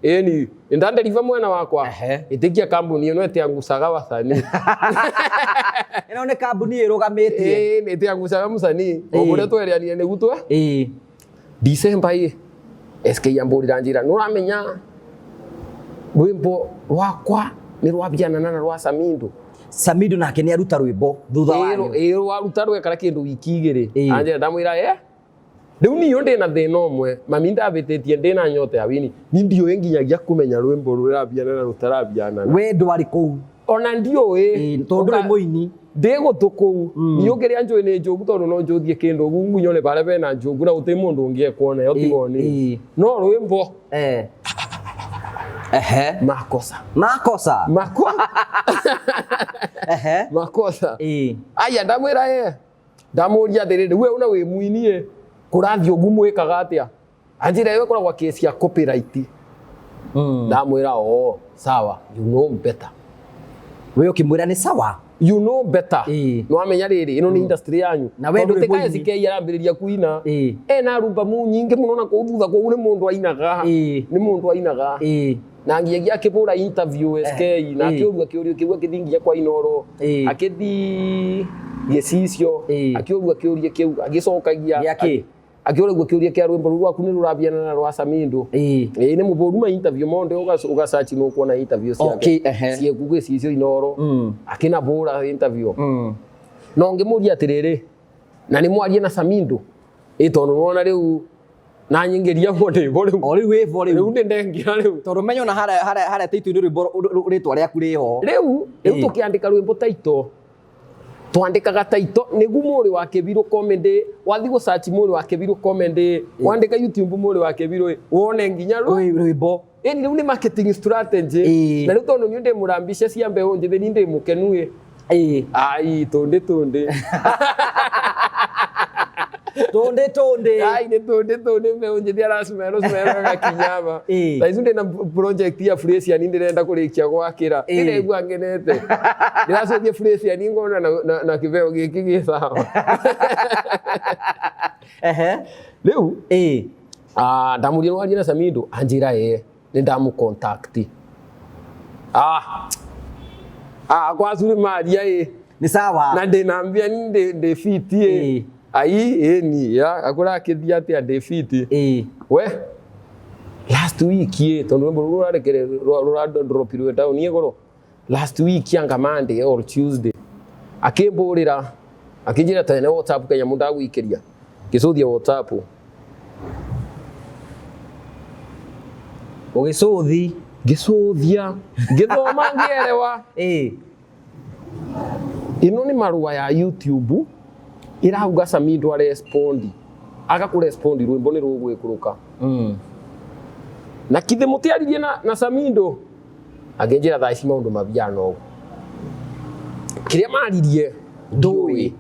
ĩni ndanderiva mwena wakwa ĩtĩkia kambuni ĩno ĩtĩangucaga wasanii. Ĩno nĩ kambuni ĩrũgamĩtie. Ĩĩ ĩtĩangucaga mũcanii o kũrĩa tweranire nĩguo twe December ĩ SK ambũrĩra njĩra nĩũramenya rwĩmbo rwakwa nĩ rwabianana na rwa Samido. Samido nake nĩ aruta rwĩmbo thutha wanyu. Ĩĩ waruta rwekara kĩndũ wiki igĩrĩ anjĩra ndamwĩra Rĩu niĩ ndĩna thĩna ũmwe, mami ndambĩtĩtie ndĩna nyota ya wini, ni ndiũĩ nginyagia kũmenya rwĩmbo rũrabiana na rũtarabiana. We ndwarĩ kũu. Ona ndiũĩ. Ĩĩ, tondũ ndũrĩ mũini. Ndĩ gũtũ kũu. Niĩ ũngĩrĩa njũĩ nĩ njũgu tondũ no njũthie kĩndũ ũguo ngunyone barĩa bena njũgu na gũtirĩ mũndũ ũngĩ ekuona ĩyo tiga o niĩ. No rwĩmbo. Ehe. Makosa. Makosa. Ehe. Makosa. Aya ndamwĩra ye. Ndamũria atĩrĩrĩ, we una wĩ mũini ĩ, kũrathiĩ ũguo mwĩkaga atĩa? Anjĩra ĩyo ĩkoragwo kesi ya copyright. Ndamwĩra oo, sawa, you know better. We ũkĩmwĩra nĩ sawa. You know better. Nĩwamenya rĩrĩ, ĩno nĩ industry yanyu. Na we Tondũ ndũrĩ ti mũini. SK arambĩrĩria kuina. Ena albamu nyingĩ mũno na kũu thutha kũu nĩ mũndũ ainaga. Nĩ mũndũ ainaga. Na nginyagia akĩbũra interview SK na akĩũria kĩũria kĩu akĩthiĩ nginya kwa Inooro. Akĩthiĩ gĩcicio, akĩũria kĩũria kĩu, agĩcokagia. Gĩa kĩ? Akĩũragio kĩũria kĩa rwĩmbo rũu rwaku nĩ rũrabiana na rwa Samindo. Ĩĩ nĩ mũbũru ma interview monde ũgasearch nĩ ũkuona interview ciake. Okay, ehe. Ciĩku gĩcicio Inooro. Akĩnabũra interview. No ngĩmũria atĩrĩrĩ, na nĩ mwarie na Samindo? Ĩ tondũ nĩwona rĩu na nyingĩria mo ndĩbo rĩu. O rĩu wĩbo rĩu. Rĩu ndĩ ndengira rĩu. Tondũ menya ona harĩa harĩa harĩa title-inĩ rwĩmbo rĩtwa rĩaku rĩho. Rĩu rĩu tũkĩandĩka rwĩmbo title. Twandĩkaga title nĩguo mũrĩ wa Kĩbirũ comedy, wathiĩ gũ search mũrĩ wa Kĩbirũ comedy, wandĩka YouTube mũrĩ wa Kĩbirũ wone nginya rwĩmbo. Ĩni rĩu nĩ marketing strategy. Na rĩu tondũ niĩ ndĩ mũrambica cia mbeũ njĩthĩ niĩ ndĩ mũkenu ĩ. Ai tũndĩ tũndĩ. Tũndĩ tũndĩ. Ai nĩ tũndĩ tũndĩ mbeũ njĩthĩ aracimero cimero gakinyama. Thaa ici ndĩna project ya Fresian ndĩrenda kũrĩkia gwakĩra. Ndĩraigua ngenete. Ndĩracokia Fresian ngona na kĩbeo gĩkĩ gĩ sawa. Ehe. Rĩu ndamũria nĩwaria na Samindo, anjĩra ĩĩ nĩ ndamũ contact. Kwa curi maria ĩ. Nĩ sawa. Na ndĩna mbia ni ndĩ fit ĩ. Ai ĩ ni ya akũra akĩthiĩ atĩa ndĩ fit. We last week ĩ tondũ rwĩmbo rũu rũrarekere rũradropirwe town igũrũ. Last week anga Monday or Tuesday akĩmbũrĩra akĩnjĩra tene WhatsApp kanyamũ ndagũikĩria ngĩcũthia WhatsApp. Ũgĩcũthi. Ngĩcũthia ngĩthoma ngĩerewa. Ĩno nĩ marũa ya YouTube ĩrauga Samindo arespondi agakũrespondi rwĩmbo nĩ rũgwĩkũrũka. Na kithĩ mũtiaririe na Samindo? Angĩnjĩra thaa ici maũndũ mabiana ũguo. Kĩrĩa maririe ndũĩ.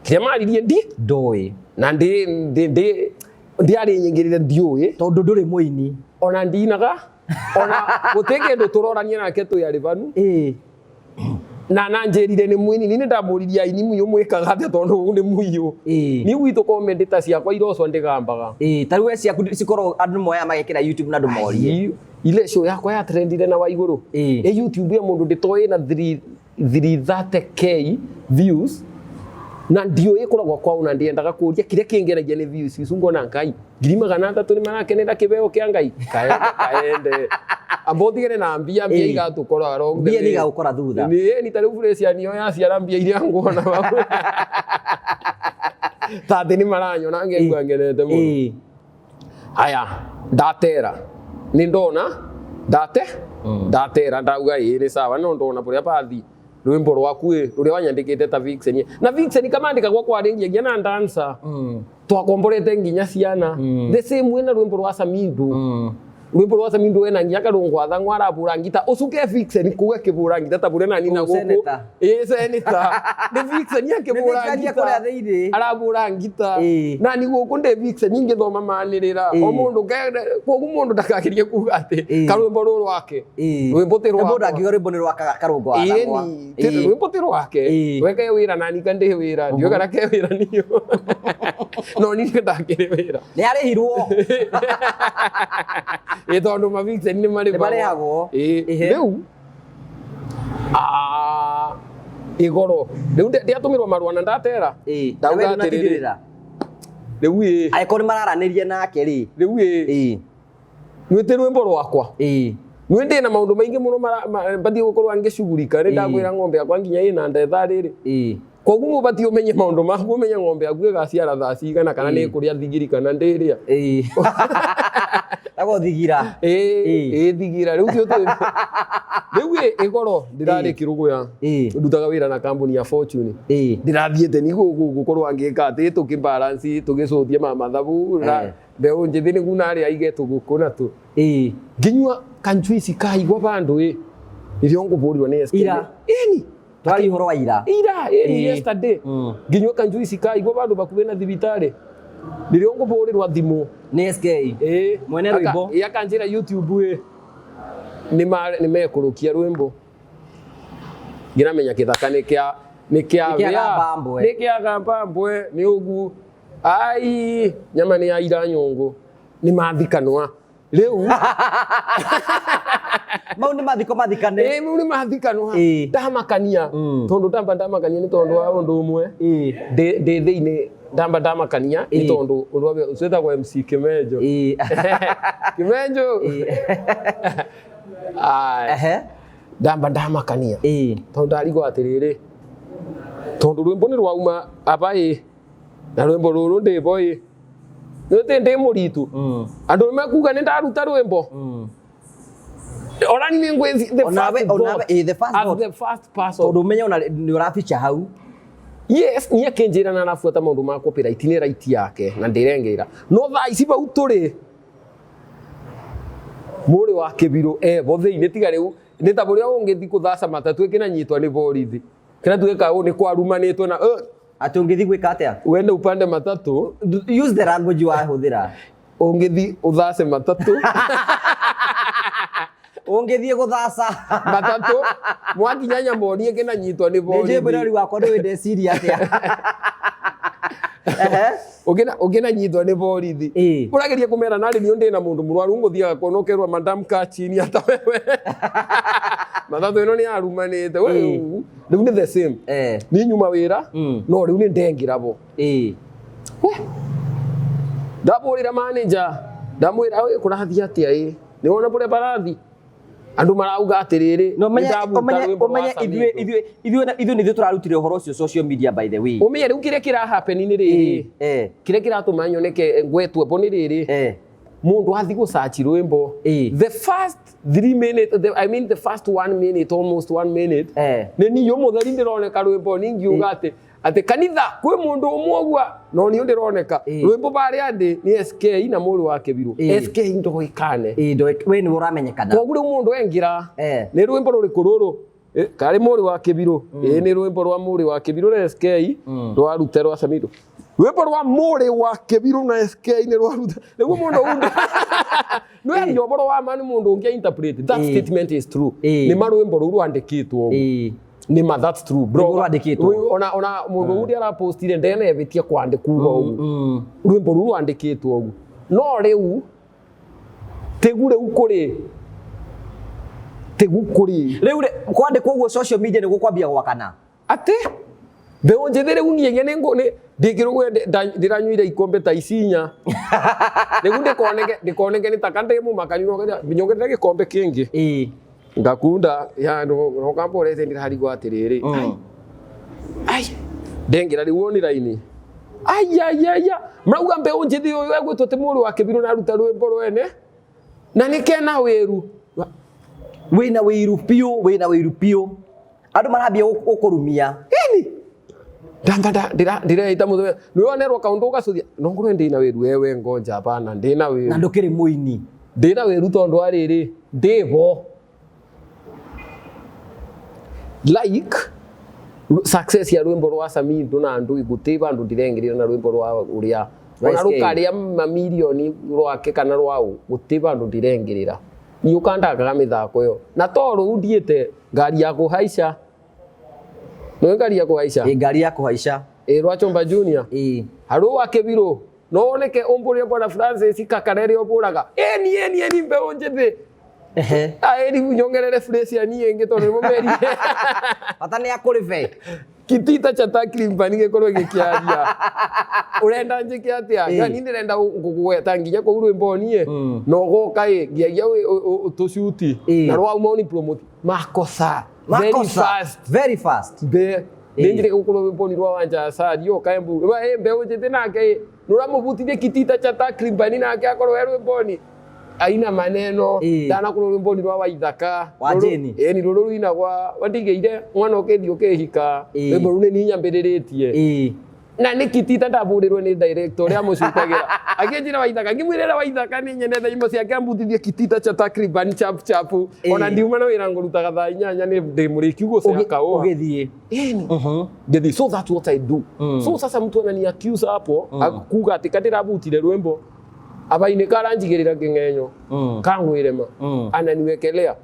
Kĩrĩa maririe ndi ndũĩ. Na ndi ndiarĩ nyingĩrĩre ndiũĩ. Tondũ ndũrĩ mũini. Ona ndinaga. Ona gũtirĩ kĩndũ tũrorania nake twĩ arĩ banu. Na nanjĩrire nĩ mũini, niĩ nĩndamũririe aini mũiyũ mwĩkaga atĩa tondũ ũũ nĩ mũiyũ. Niĩ gwitũ comedy ta ciakwa irocwa ndĩgambaga. Ta rĩu we ciaku cikorwo andũ moyaga magekĩra YouTube na andũ morie. Ile show yakwa ya trendire na wa igũrũ. Ĩ YouTube ya mũndũ ndĩtoĩ na 330k views. Na ndiũĩ ĩkoragwo kwao na ndiendaga kũria kĩrĩa kĩngenagia nĩ views icu ngona Ngai. 300,000 nĩ marakenera kĩbeo kĩa Ngai. Kaende, kaende. Amba ũtigane na mbia, mbia igatũkora along the Mbia way. nĩ igagũkora thutha. Nĩ ni ta rĩu Fresian yo yaciara mbia iria nguona hau. Ta atĩ nĩ maranyona ngegua ngenete mũno. Haya, ndatera. Nĩ ndona, ndate, ndatera ndauga ĩĩ nĩ sawa no ndona kũrĩa bathi. Rwĩmbo rwaku ĩ, rũrĩa wanyandĩkĩte ta Vixen. Na Vixen kamandĩka gwakwa rĩngĩ na dancer. Twakomborete nginya ciana. The same way na rwĩmbo rwa Samindo. Rwĩmbo rwa Samindo wena nginya karũngo athang'wa arabũra ngita. Ũcuke Vixen kũu akĩbũra ngita ta bũrĩa nani na Ũũ gũkũ. senator. Ĩ senator. Nĩ Vixen akĩbũra Nĩ Vixen ngita. kũrĩa thĩinĩ. Arabũra ngita. Na ni gũkũ ndĩ Vixen ingĩthoma manĩrĩra. O mũndũ kwoguo mũndũ ndakagerie kuga atĩ karwĩmbo rũrũ rwake. Rwĩmbo ti Na mũndũ rwakwa. angiuga rwĩmbo nĩ rwa karũngo wa Thang'wa. Ĩni, rwĩmbo ti rwake. We ke wĩra nani ka ndĩ wĩra. Ndiũĩ kana ke wĩra niyo. No niĩ ndakĩrĩ wĩra. Nĩ arĩhirwo. Ĩ tondũ ma Vixen nĩ marĩhagwo. Nĩ marĩhagwo. Ĩ, rĩu, igoro. Rĩu ndiatũmĩrwo marũa na ndatera. Ndauga Na we atĩrĩrĩ. ndũnatigĩrĩra. Rĩu ĩ. Angĩkorwo nĩ mararanĩria nake rĩ. Rĩu ĩ. Nwĩte rwĩmbo rwakwa. Nĩ ndĩ na maũndũ maingĩ mũno mbathiĩ gũkorwo ngĩcugurika. Nĩ ndakwĩra ng'ombe yakwa nginya ĩna nda ithaa rĩrĩ. Koguo ũbatiĩ ũmenye maũndũ maku, ũmenye ng'ombe yaku ĩgaciara thaa cigana, kana nĩ ĩkũrĩa thigiri kana ndĩrĩa. Tagwo thigira. Ĩĩ, ĩĩ thigira rĩu tio rĩu ĩ ĩgoro ndĩrarĩ kĩrũgũya, ndutaga wĩra na kambuni ya Fortune. Ndĩrathiĩte ni gũkorwo angĩka atĩ tũkĩ balance tũgĩcũthia ma mathabu na mbeũ njĩthĩ nĩguo narĩ aige tũgũkũ na tũ nginyua kanjuici kaigua bandũ ĩ nĩrĩo ngũbũrirwo nĩ SK. Ira. Ĩni. Twari ũhoro wa ira. Ira ĩni. Yesterday nginyua kanjuici kaigua bandũ bakuhĩ na thibitarĩ nĩrĩo ngũbũrĩrwa thimũ. Nĩ SK. Ĩĩ. Mwene rwĩmbo. Ĩĩ, akanjĩra YouTube ĩ nĩ mekũrũkia rwĩmbo ngiramenya kĩthaka nĩ kĩa nĩ kĩa Nĩ kĩa gamba mbwe. Nĩ kĩa gamba mbwe nĩ ũgu ai nyama nĩ ya ira nyũngũ nĩ mathikanwa rĩu. Mau nĩ mathiko mathikane. Ĩĩ, rĩu nĩ mathikanwa. Ndamakania tondũ ndamba ndamakania nĩ tondũ wa ũndũ ũmwe ndĩ thĩinĩ ndamba ndamakania nĩ tondũ ũndũ wa mbere ũcio wĩtagwo MC Kimenjo. Kimenjo. Aya. Ndamba ndamakania tondũ ndarigwo atĩrĩrĩ, tondũ rwĩmbo nĩ rwauma aba ĩ na rwĩmbo rũrũ ndĩbo ĩ nĩũtĩ ndĩ mũritu, andũ nĩ mekuga nĩ ndaruta rwĩmbo ona ni ngwĩ the Onawe first onawe thought, the first as thought. The first person. Tondũ ũmenye ona nĩ ũrabicha hau. Yes, niĩ akĩnjĩra na arabuata maũndũ ma copyright nĩ right yake na ndĩrengera, no thaa ici bau tũrĩ mũrĩ wa kĩbirũ ebo thĩinĩ tiga rĩu nĩ ta ũrĩa ũngĩthi kũthaca matatũ ĩkĩnanyitwo nĩ borithi kĩrĩa tuĩka ũũ nĩ kwarumanĩtwo na Atĩ ũngĩthiĩ gwĩka atĩa? Wende upande matatu. Use the language wahũthĩra. Ũngĩthi ũthace matatũ. Ũngĩthiĩ gũthaca matatũ mwakinya nyamoni ĩkĩnanyitwo nĩ nĩ njũĩ borithi. Mwĩrori wakwa nĩ ndeciria atĩa. Ehe. Ũkĩnanyitwo nĩ borithi ũrageria kũmera narĩ niĩ ndĩ na mũndũ mũrwaru ngũthiaga kuona ũkerwo madam kaa chini hata wewe matatũ ĩno nĩ yarumanĩte. We, rĩu nĩ the same. Niĩ nyuma wĩra no rĩu nĩ ndengĩra bo. We, ndabũrĩra manager ndamwĩra, "Ĩ, kũrathiĩ atĩa? Ĩ nĩ wona kũrĩa barathi andũ marauga atĩrĩrĩ No ũmenye nĩndabuta ũmenye rwĩmbo rwa ũmenye ithuĩ Samido." ithuĩ nithuĩ tũrarutire ũhoro ũcio social media, by the way. Ũmenye rĩu kĩrĩa kĩra happen nĩ rĩrĩ, kĩrĩa kĩratũma nyoneke ngwetwo bo nĩ rĩrĩ, mũndũ athi gũcaci rwĩmbo, the first 3 minutes, I mean the first one minute, almost one minute, nĩ niĩ mũtheri ndĩroneka rwĩmbo ningiuga atĩ kanitha kwĩ mũndũ ũmwe ũguo no niĩ ndĩroneka rwĩmbo barĩa ndĩ nĩ SK na mũrũ wa Kĩbirũ. SK ndoĩkane. Ĩĩ, we nĩwe ũramenyekana. Koguo rĩu mũndũ engĩra nĩ rwĩmbo rũrĩkũ rũrũ? Karĩ mũrĩ wa Kĩbirũ? Ĩĩ, nĩ rwĩmbo rwa mũrĩ wa Kĩbirũ na SK rwarute rwa Samido, rwĩmbo rwa mũrĩ wa Kĩbirũ na SK nĩ rwaruta nĩguo mũndũ unda nĩ aria ũhoro wa ma nĩ mũndũ ũngĩ interpret that statement is true. Nĩ ma rwĩmbo rũu rwandĩkĩtwo ũguo. Nĩ ma, that's true, bro. Nĩguo rwandĩkĩtwo. Ona mũndũ ũrĩa arapostire ndenebĩtie kwandĩka uga ũguo rwĩmbo rũu rwandĩkĩtwo ũguo, no rĩu tĩgu rĩu kũrĩ tĩgu kũrĩ Rĩu rĩ, kwandĩkwo ũguo social media nĩguo kwambia gwakana. Atĩ mbeũ njĩthĩ rĩu niĩ nĩ ngũ nĩ ndĩngĩrũgwe ndĩranyuire ikombe ta ici inya rĩu ndĩkoneke nĩ taka ndĩ mũmakani nyongerere gĩkombe kĩngĩ ngakunda ya nokambũrete ndĩrarigwo atĩrĩrĩ, ai ndengera rĩu online ai ai ai marauga mbeũ njĩthĩ ũyũ egwĩtwo atĩ mũrũ wa Kĩbirũ na aruta rwĩmbo rwene na nĩ kena wĩru. Wĩna wĩiru biũ, wĩna wĩiru biũ, andũ marambia gũkũrumia. Ĩni ndamba ndĩreita mũthenya nĩwonerwo kaũndũ ũgacuthia no ngorwo ndĩna wĩru wewe ngonja hapana ndĩna Na wĩru. Ndũkĩrĩ mũini. Ndĩna wĩru tondũ wa rĩrĩ ndĩho like success ya rwĩmbo rwa Samido na andũ gũtĩ bandũ ndirengerera na rwĩmbo rwa ũrĩa Rwa ona SK. rũkarĩa mamirioni rwake kana rwaũ gũtĩ bandũ ndirengerera niĩ ũkandakaga mĩthako ĩyo na to rũu ndiĩte ngari ya kũhaica nĩ ngari ya kũhaica. Ĩ, ngari ya kũhaica. Ĩ rwa Chomba Junior harũ wa Kĩbirũ no woneke ũmbũrĩre bwana Francis kakara ĩrĩa ũmbũraga ĩni ĩni ĩni mbeũ njĩthĩ. Ĩni nyongerere phrase ya niĩ ĩngĩ tondũ nĩmo merire. Bata nĩ akũrĩbe. Kitita cha takriban gĩkorwo gĩkĩaria ũrenda njĩke atĩa? Yani ndĩrenda ngũgweta nginya kũu rwĩmbo niĩ na ũgoka ĩ ngiagia tũcuti na rwauma ũni promote makosa very Makosa. fast. Very fast. Be Ninjire gukorwo rwimbo rwa Wanja Asali ukaembu mbeũ njĩthĩ nake nũramũbutithie kitita cha takribani nake akorwo e rwĩmboni aina maneno. Ndanakorwo rwĩmboni rwa Waithaka. Wa Jane. Ĩni rũrũ rwinagwa wandigĩire mwana ũkĩthiĩ ũkĩhika. Rwĩmbo rũu nĩ niĩ nyambĩrĩrĩtie. Na nĩ kitita ndabũrĩrwo nĩ director ũrĩa amũcutagĩra akĩnjĩra Waithaka, ngĩmwĩrĩra Waithaka nĩ nyendete nyĩmbo ciake, ambutithie kitita cha takriban chap chap. Ona ndiuma na wĩra ngũrutaga thaa 8 nĩ ndĩ mũrĩkiu gũcea kaũa. Ũgĩthiĩ. Ĩni ngĩthiĩ. So that's what I do. So sasa mtu anani accuse hapo kuga atĩ kandĩrabutire rwĩmbo abainĩ karanjigĩrĩra kĩng'enyo kangwĩrema ananiwekelea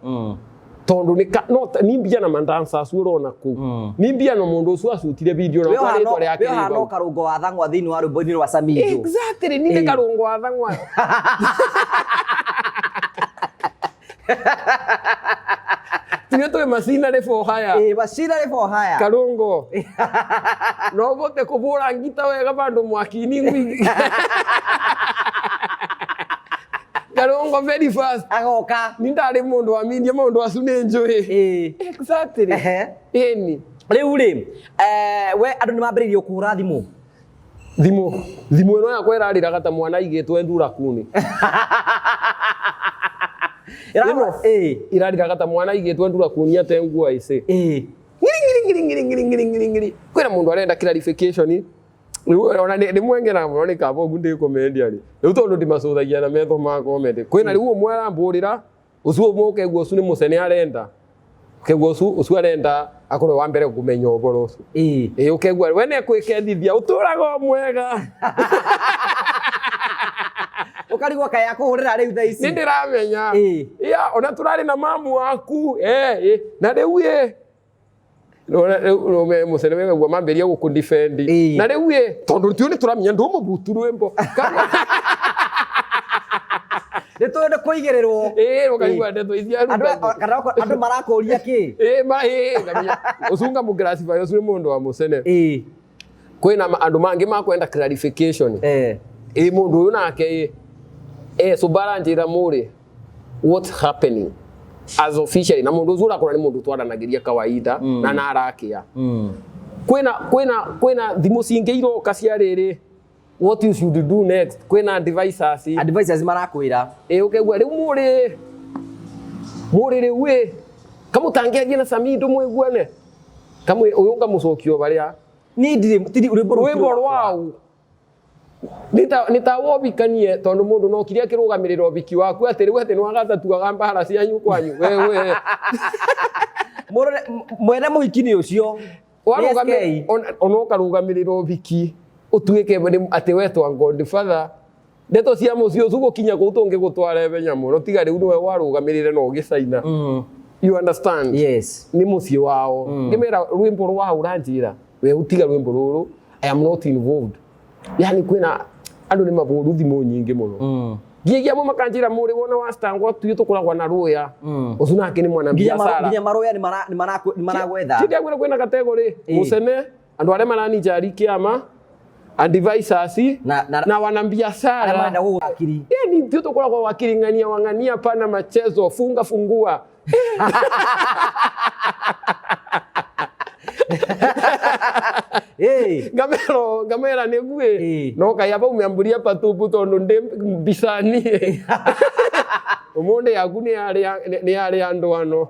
tondu ni no ni mbia na mandancers urona kuu ni mbia na mundu ucio acutire video na We kwa ritwa riake. We hano karungo wa thang'wa thĩinĩ wa rwĩmbo-inĩ rwa Samido. Exactly, ni Ĩĩ. karungo wa thang'wa. Tuge twi macinarĩ for hire. Ĩĩ, macinarĩ for hire. Karungo no uvote kuvura ngita wega vandu mwakini ngwingi. Karungo very fast. Agoka. Ni ndari mundu wa media, maundu acu ni njui. Exactly. Ĩni. Rĩu rĩ, we andũ nĩ mambĩrĩirie kũhũra thimũ? Thimũ ĩno yakwa ĩrarĩraga ta mwana aigĩtwo ndurakuni. Ĩrahũra- Ĩĩ. Ĩrarĩraga ta mwana aigĩtwo ndurakuni ate nguo aici. Ngiri ngiri ngiri ngiri ngiri ngiri ngiri. Kwĩna mũndũ arenda clarification. Rĩu ona nĩ mwengeraga mũno nĩ kaba ũguo ndĩkũmendia rĩ. Rĩu tondũ ndimacũthagia na metho ma comment. Kwĩna rĩu ũmwe arambũrĩra, ũcio ũmwe ũkaigua ũcio nĩ mũcene arenda. Ũkaigua ũcio arenda akorwo wa mbere kũmenya ũhoro ũcio. Ĩĩ, ũkaigua we nĩekwĩkendithia ũtũraga o mwega. Ũkarigwo kaĩ akũhũrĩra rĩu thaa ici. Nĩ ndĩramenya. Ya, ona tũrarĩ na mamu waku. Na rĩu ĩ. Mũcene wega mambĩrĩria gũkũ defend. Na rĩu ĩ, tondũ tio nĩ tũramenya ndũmũbutu rwĩmbo. Nĩ tũĩ nĩ kũigĩrĩrwo. Ĩĩ, ũkaigua ndeto ici aruta. Andũ kana andũ marakũria kĩ? Ĩĩ, ma, ĩĩ, ngamenya. Ũcio ngamũ-classify ũcio nĩ mũndũ wa mũcene. Kwĩna andũ mangĩ makwenda clarification. Ĩĩ, mũndũ ũyũ nake ĩ. So baranjĩra mũrĩ, what's happening? As officially, na mũndũ ũcio ũrakora nĩ mũndũ twaranagĩria kawaida, na narakĩa. Kwĩna thimũ cingĩ iroka cia rĩrĩ, what you should do next. Kwĩna advisors. Advisors marakwĩra. Ĩĩ, ũkaigua rĩu mũrĩ rĩu ĩ, kamũtangĩaria na Samido mũiguane. Kamwe ũyũ ngamũcokia o harĩa. Niĩ ndirĩ, tiri rwĩmbo rũu ti Rwĩmbo rwakwa. rwau. Nĩ ta wobikanie tondũ mũndũ no kire akĩrũgamĩrĩra ũbiki waku atĩ rĩu atĩ nĩwagatatuaga mbara cianyu kwanyu. Wewe. Mwene mũhiki nĩ ũcio. Warũgamĩ- SK. Ona ũkarũgamĩrĩra ũbiki ũtuĩke atĩ wetwa Godfather. Ndeto cia mũciĩ ũcio gũkinya kũu tũngĩgũtwara ihenya mũno tiga rĩu nĩwe warũgamĩrĩre na ũgĩcaina. You understand? Yes. Nĩ mũciĩ wao. Ngĩmera rwĩmbo rwao ũranjĩra we ũtiga rwĩmbo rũrũ, I am not involved. Yani kwĩna andũ nĩ mabũru thimũ nyingĩ mũno. Nginyagia amwe makanjĩra mũrĩ wona wa Stangwa tuĩ tũkoragwo na rũya. Ũcio nake nĩ mwana biacara. Nginya marũya nĩ maragwetha. Ti ndĩrakwĩra kwĩna category. Mũcene, andũ arĩa maraninjari kĩama, advisors, na wana biacara. Arĩa marenda gũgũkiri. Yani ndio tũkoragwo wakiring'ania wang'ania pana machezo funga fungua. Ngamero, ngamera nĩ nguĩ. No kai aba umeamburia patupu tondũ ndĩ mbicani. Ũmũthĩ yaku nĩ yarĩ andũ ano.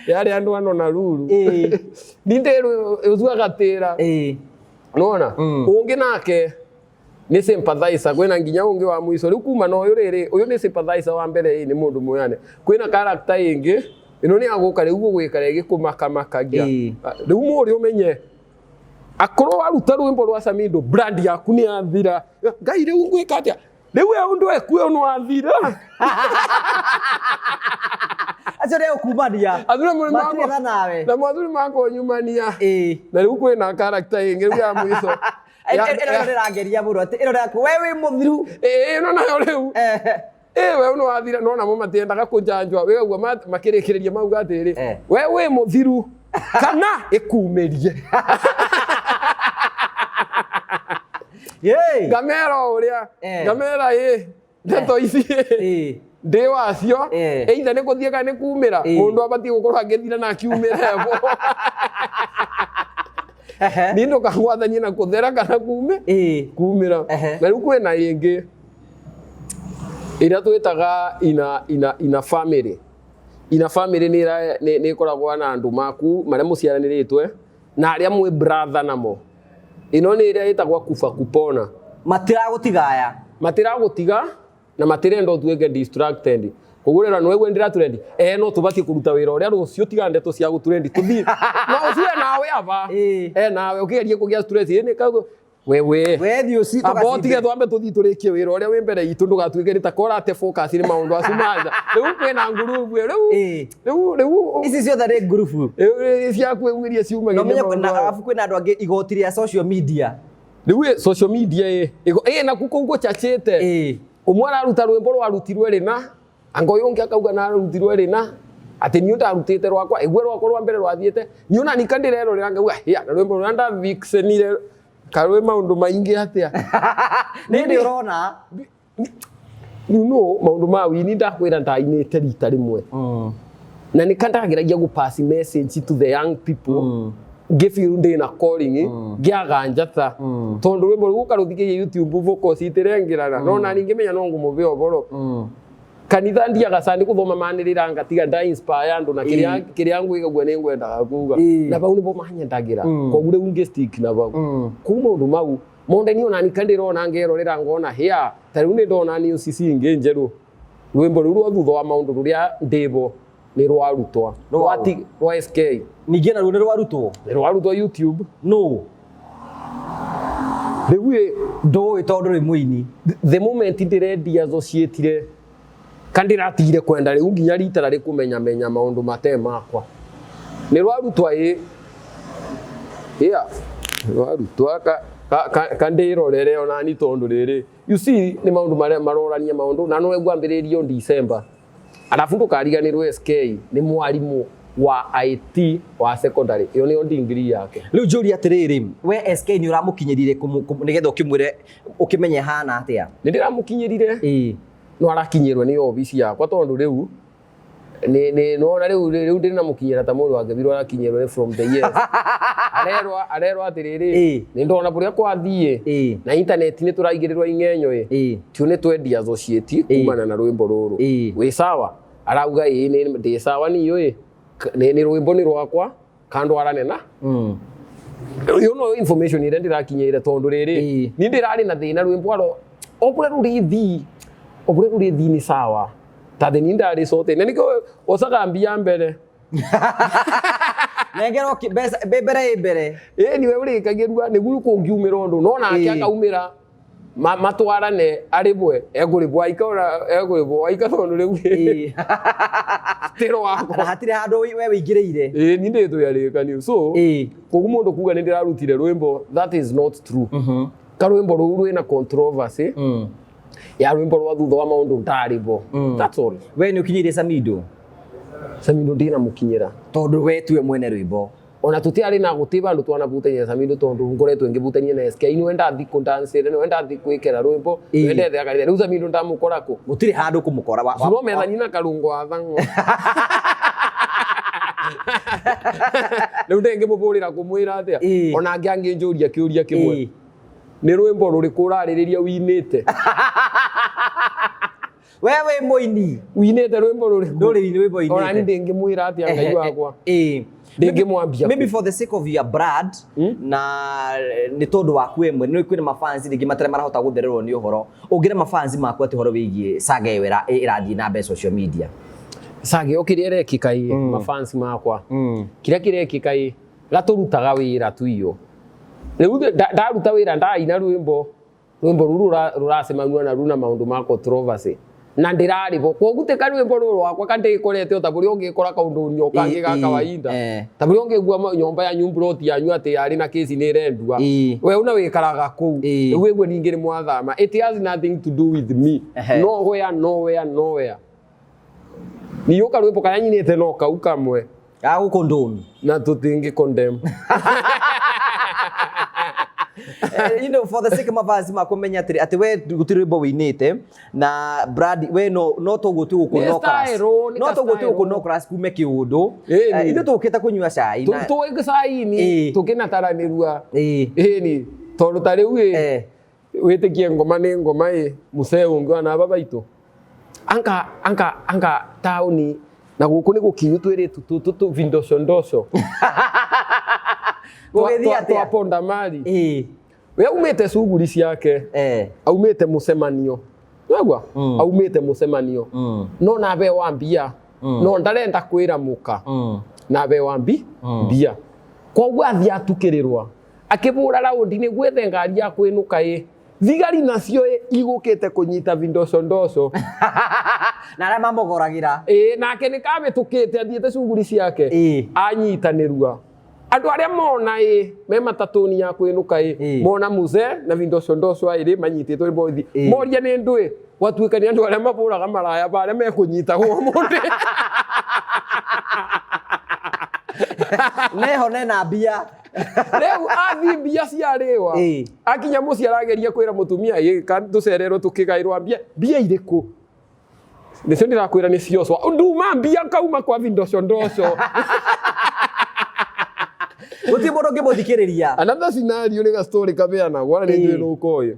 Yarĩ andũ ano na ruru. Nindĩrwo ũcio agatĩra. Nĩwona? Ũngĩ nake nĩ sympathizer, kwĩna nginya ũngĩ wa mũico. Rĩu kuma na ũyũ rĩrĩ, ũyũ nĩ sympathizer wa mbere ĩ, nĩ mũndũ mũyane. Kwĩna character ĩngĩ, ĩno nĩ ya gũka rĩu gũgwĩka ĩgĩkũmakamakagia. Rĩu mũrĩ ũmenye, akorwo waruta rwĩmbo rwa Samido, brand yaku nĩ yathira. Ngai rĩu ngwĩka atĩa? Rĩu we ũndũ eku ũyũ nĩ wathira. Acio nĩ gũkumania. Athuri mũrĩ Matirĩ makwa- tha nawe. Na mathuri makwa nyumania. Na rĩu kwĩna character ĩngĩ rĩu ya mũico. Ĩno ndĩrangeria mũno atĩ ĩno ndĩraku, we wĩ mũthiru. Ĩno nayo rĩu. We nĩ wathira, no namo matiendaga kũnjanjwa. We ũguo makĩrĩkĩrĩria mauga atĩrĩ, we wĩ mũthiru kana ĩkumĩrie. Ngamera o ũrĩa. Ngamera ĩ. Ndeto ici. Ndĩ wacio. Either nĩ gũthiĩ kana nĩ kumĩra. Mũndũ abatiĩ gũkorwo agĩthira na akiumĩra bo. Niĩ ndũkagwathanie na kũthera kana kume kumĩra. Na rĩu kwĩna ĩngĩ ĩrĩa twĩtaga ina family. Ina family nĩ ĩkoragwo na andũ maku marĩa mũciaranĩrĩtwe na arĩa mwĩ brother namo. Ĩno nĩ ĩrĩa ĩtagwo kufa kupona. Matiragũtigaya. Matiragũtiga na matirenda ũtuĩke distracted. Koguo rĩra nĩwe ndĩra trend. No tũbatiĩ kũruta wĩra ũrĩa rũciũ tiga ndeto cia gũtrendi tũthiĩ. No ũcio nawe aba. Nawe ũkĩgeria kũgĩa stress ĩ nĩ wewe. We thiĩ ũci Amba ũtige twambe tũthiĩ tũrĩkie wĩra ũrĩa wĩ mbere itũ ndũgatuĩke nĩ ta korate focus nĩ maũndũ acio manja. Rĩu kwĩna ngurubu rĩu rĩu rĩu Ici ciothe nĩ ngurubu. Rĩu ciaku iria ciumagĩria No menye na arabu kwĩna andũ angĩ igoti rĩa social media. Rĩu social media ĩ na kũu gũchachĩte. Ũmwe araruta rwĩmbo rwarutirwe rĩna, anga ũyũ ũngĩ akauga na arutirwe rĩna, atĩ niĩ ndarutĩte rwakwa, ĩgue rwakwa rwa mbere rwathiĩte, niĩ ona nika ndĩrerorera ngauga, hĩa, na rwĩmbo rũrĩa ndavixenire karwĩ maũndũ maingĩ atĩa. Nĩ ndĩ ũrona. You know, maũndũ ma wini ndakwĩra ndainĩte rita rĩmwe. Na nĩ kandageragia gũ pass message to the young people. Ngĩfeel ndĩna calling, ngĩaga njata. Tondũ rwĩmbo rũu ũkarũthikĩria YouTube vocals itirengĩrana. No nani ngĩmenya no ngũmũbe ũhoro. Kanitha ndiaga candi gũthoma manĩrĩra ngatiga nda inspire andũ na kĩrĩa ngwĩka guo nĩ ngwendaga kuga. Na bau nĩbo manyendagĩra. Koguo rĩu ngĩ stick na bau. Kũu maũndũ mau monde niĩ ona nika ndĩrona ngerorera ngona hĩa ta rĩu nĩ ndona news cingĩ njerũ. Rwĩmbo rũu rwa thutha wa maũndũ rũrĩa ndĩbo nĩ rwarutwa. Rwa SK. Ningĩ naruo nĩ rwarutwo? Nĩ rwarutwo YouTube. No. Rĩu ndũĩ tondũ rĩ mũini. The moment ndĩrendia associate ka ndĩratigire kwenda rĩu nginya rita rarĩ kũmenya menya maũndũ mate makwa. Nĩ rwarutwa ĩ. Yeah. Rwarutwa ka ndĩrorere onani tondũ rĩrĩ. You see nĩ maũndũ marĩa marorania maũndũ na no ngwambĩrĩrio December. Arabu ndũkariganĩrwo SK nĩ mwarimũ wa IT wa secondary. Ĩyo nĩyo degree yake. Rĩu njũrie atĩrĩrĩ, we SK nĩ ũramũkinyĩrire nĩgetha ũkĩmwĩre ũkĩmenye hana atĩa? Nĩ ndĩramũkinyĩrire. No arakinyĩrwo nĩ obici yakwa tondũ rĩu nĩ nona rĩu rĩu ndĩramũkinyĩra ta mũndũ wangĩbirwo arakinyĩrwo nĩ from the years. Arerwo atĩrĩrĩ, nĩ ndona kũrĩa kwathiĩ na internet nĩ tũraigĩrĩrwo ing'enyo ĩ. Tio nĩ twendia associate kumana na rwĩmbo rũrũ. Wĩ sawa? Arauga ĩ nĩ ndĩ sawa niĩ ĩ. Nĩ rwĩmbo nĩ rwakwa kandwarane na. Ĩyo no information ĩrĩa ndĩrakinyĩire tondũ rĩrĩ niĩ ndĩrarĩ na thĩna rwĩmbo aro o kũrĩa rũrĩthi o kũrĩa rũrĩthi nĩ sawa. Ta thĩ niĩ ndarĩ sote na nĩkĩo ũcaga mbia mbere. Nengera mbeca mbere ĩ mbere. Ĩ niwe ũrĩkagĩrua nĩguo kũngiumĩra ũndũ no nake akaumĩra matwarane arĩbwe ekũrĩbwo aika ora ekũrĩbwo aika tondũ rĩu tĩro wakwa. Na hatirĩ handũ we wĩingĩrĩire. Ĩ niĩ ndĩtũyarĩkanio. So koguo mũndũ kuga nĩ ndĩrarutire rwĩmbo that is not true. Karwĩmbo rũu rwĩna controversy ya rwĩmbo rwa thutha wa maũndũ ndarĩbo. That's all. We nĩ ũkinyĩire Samido? Samido ndĩramũkinyĩra. Tondũ we tiwe mwene rwĩmbo. Ona tutiarĩ na gũtirĩ vandũ twanabutania Samido tondũ ngoretwo ngĩbutania na SK nĩwe ndathi kũndancĩra nĩwe ndathi gwĩkĩra rwĩmbo nĩwe ndethe kanitha rĩu Samido ndamũkora kũ? Gũtirĩ handũ kũmũkora. No methani na karungo wa thang'wa. Rĩu ndĩngĩmũbũrĩra kũmwĩra atĩa? Ona angĩ angĩnjũria kĩũria kĩmwe. Nĩ rwĩmbo rũrĩkũ ũrarĩrĩria winĩte? We wĩ mũini. Winĩte rwĩmbo rũrĩkũ? Ndũrĩ rwĩmbo winĩte. Ona niĩ ndĩngĩmwĩra atĩa Ngai wakwa. Ndĩngĩmwambia. Maybe for the sake of your brand na nĩ tondũ waku we mwene, nĩ kwĩna mafans rĩngĩ matarĩ marahota gũthererwo nĩ ũhoro. Ũngĩra mafans maku atĩ ũhoro wĩgiĩ saga ĩyo ĩrathiĩ na mbere social media. Saga ĩyo kĩrĩa ĩrekĩka ĩ mafans makwa. Kĩrĩa kĩrekĩka ĩ gatũrutaga wĩra tu iyo. Rĩu ndaruta wĩra ndaina rwĩmbo rwĩmbo rũu rũracemania na runa maũndũ ma controversy. Na ndĩrarĩbwo koguo ti karwĩmbo rũrũ rwakwa kandĩkorete o ta bũrĩa ũngĩkora kaũndũ o kangĩ ga kawaida. Ta bũrĩa ũngĩigua nyũmba yanyu plot yanyu atĩ yarĩ na kesi nĩ ĩrendua. We una wĩkaraga kũu. Rĩu wĩgue ningĩ nĩ mwathama. It has nothing to do with me. Nowhere, nowhere, nowhere. Niĩ karwĩmbo karĩa nyinĩte no kau kamwe. Ga gũkondom. Na tũtingĩ condemn. For the sake of us makumenya atiri ati we gutiri rwimbo winite na Brad we no toguo tu guku Nĩ no class style, nĩ no ka toguo tu style. guku no class kume kiundu. Ĩni. Ithuĩ tũkĩte kũnyua cai na Tũ caini Ĩĩ. tũkĩnataranĩrua. Ĩĩ. Ĩni tondũ ta rĩu ĩ wĩtĩkie ngoma nĩ ngoma ĩ mũcee ũngĩ wa naba baitũ anka anka anka taũni na gũkũ nĩ gũkinyu twĩrĩtu tũtũ tũ vindocondoco. Gũgĩthiĩ atĩa? Twaponda mari. Ĩĩ. We aumĩte cuguri ciake, aumĩte mũcemanio nĩwaigua, aumĩte mũcemanio no nabe wa mbia no ndarenda kwĩra mũka nabe wa mbia koguo athiĩ atukĩrĩrwa akĩbũra raundi nĩ gwethe ngari ya kwĩnũka ĩ thigari nacio ĩ igũkĩte kũnyita vindocondoco. Na arĩa mamũgũragĩra. Ĩ nake nĩ kamĩtũkĩte athiĩte cuguri ciake. Anyitanĩrua andũ arĩa mona ĩ me matatũni ya kwĩnũka ĩ mona muze na vindocondoco aĩrĩ manyitĩtwo nĩ borithi, moria nĩ ndũĩ gwatuĩka nĩ andũ arĩa mabũraga maraya barĩa mekũnyitagwo mũndĩ. Neho nena mbia. Rĩu athiĩ mbia ciarĩwa, akinya mũciĩ arageria kwĩra mũtumia ĩ tũcererwo tũkĩgaĩrwa mbia mbia irĩkũ nĩcio ndĩrakwĩra nĩ ciocwa nduma mbia nkauma kwa vindocondoco. Gũtirĩ mũndũ ũngĩmũthikĩrĩria. Another scenario nĩ ga story kabeanagwo na nĩ njũĩ nũkoĩ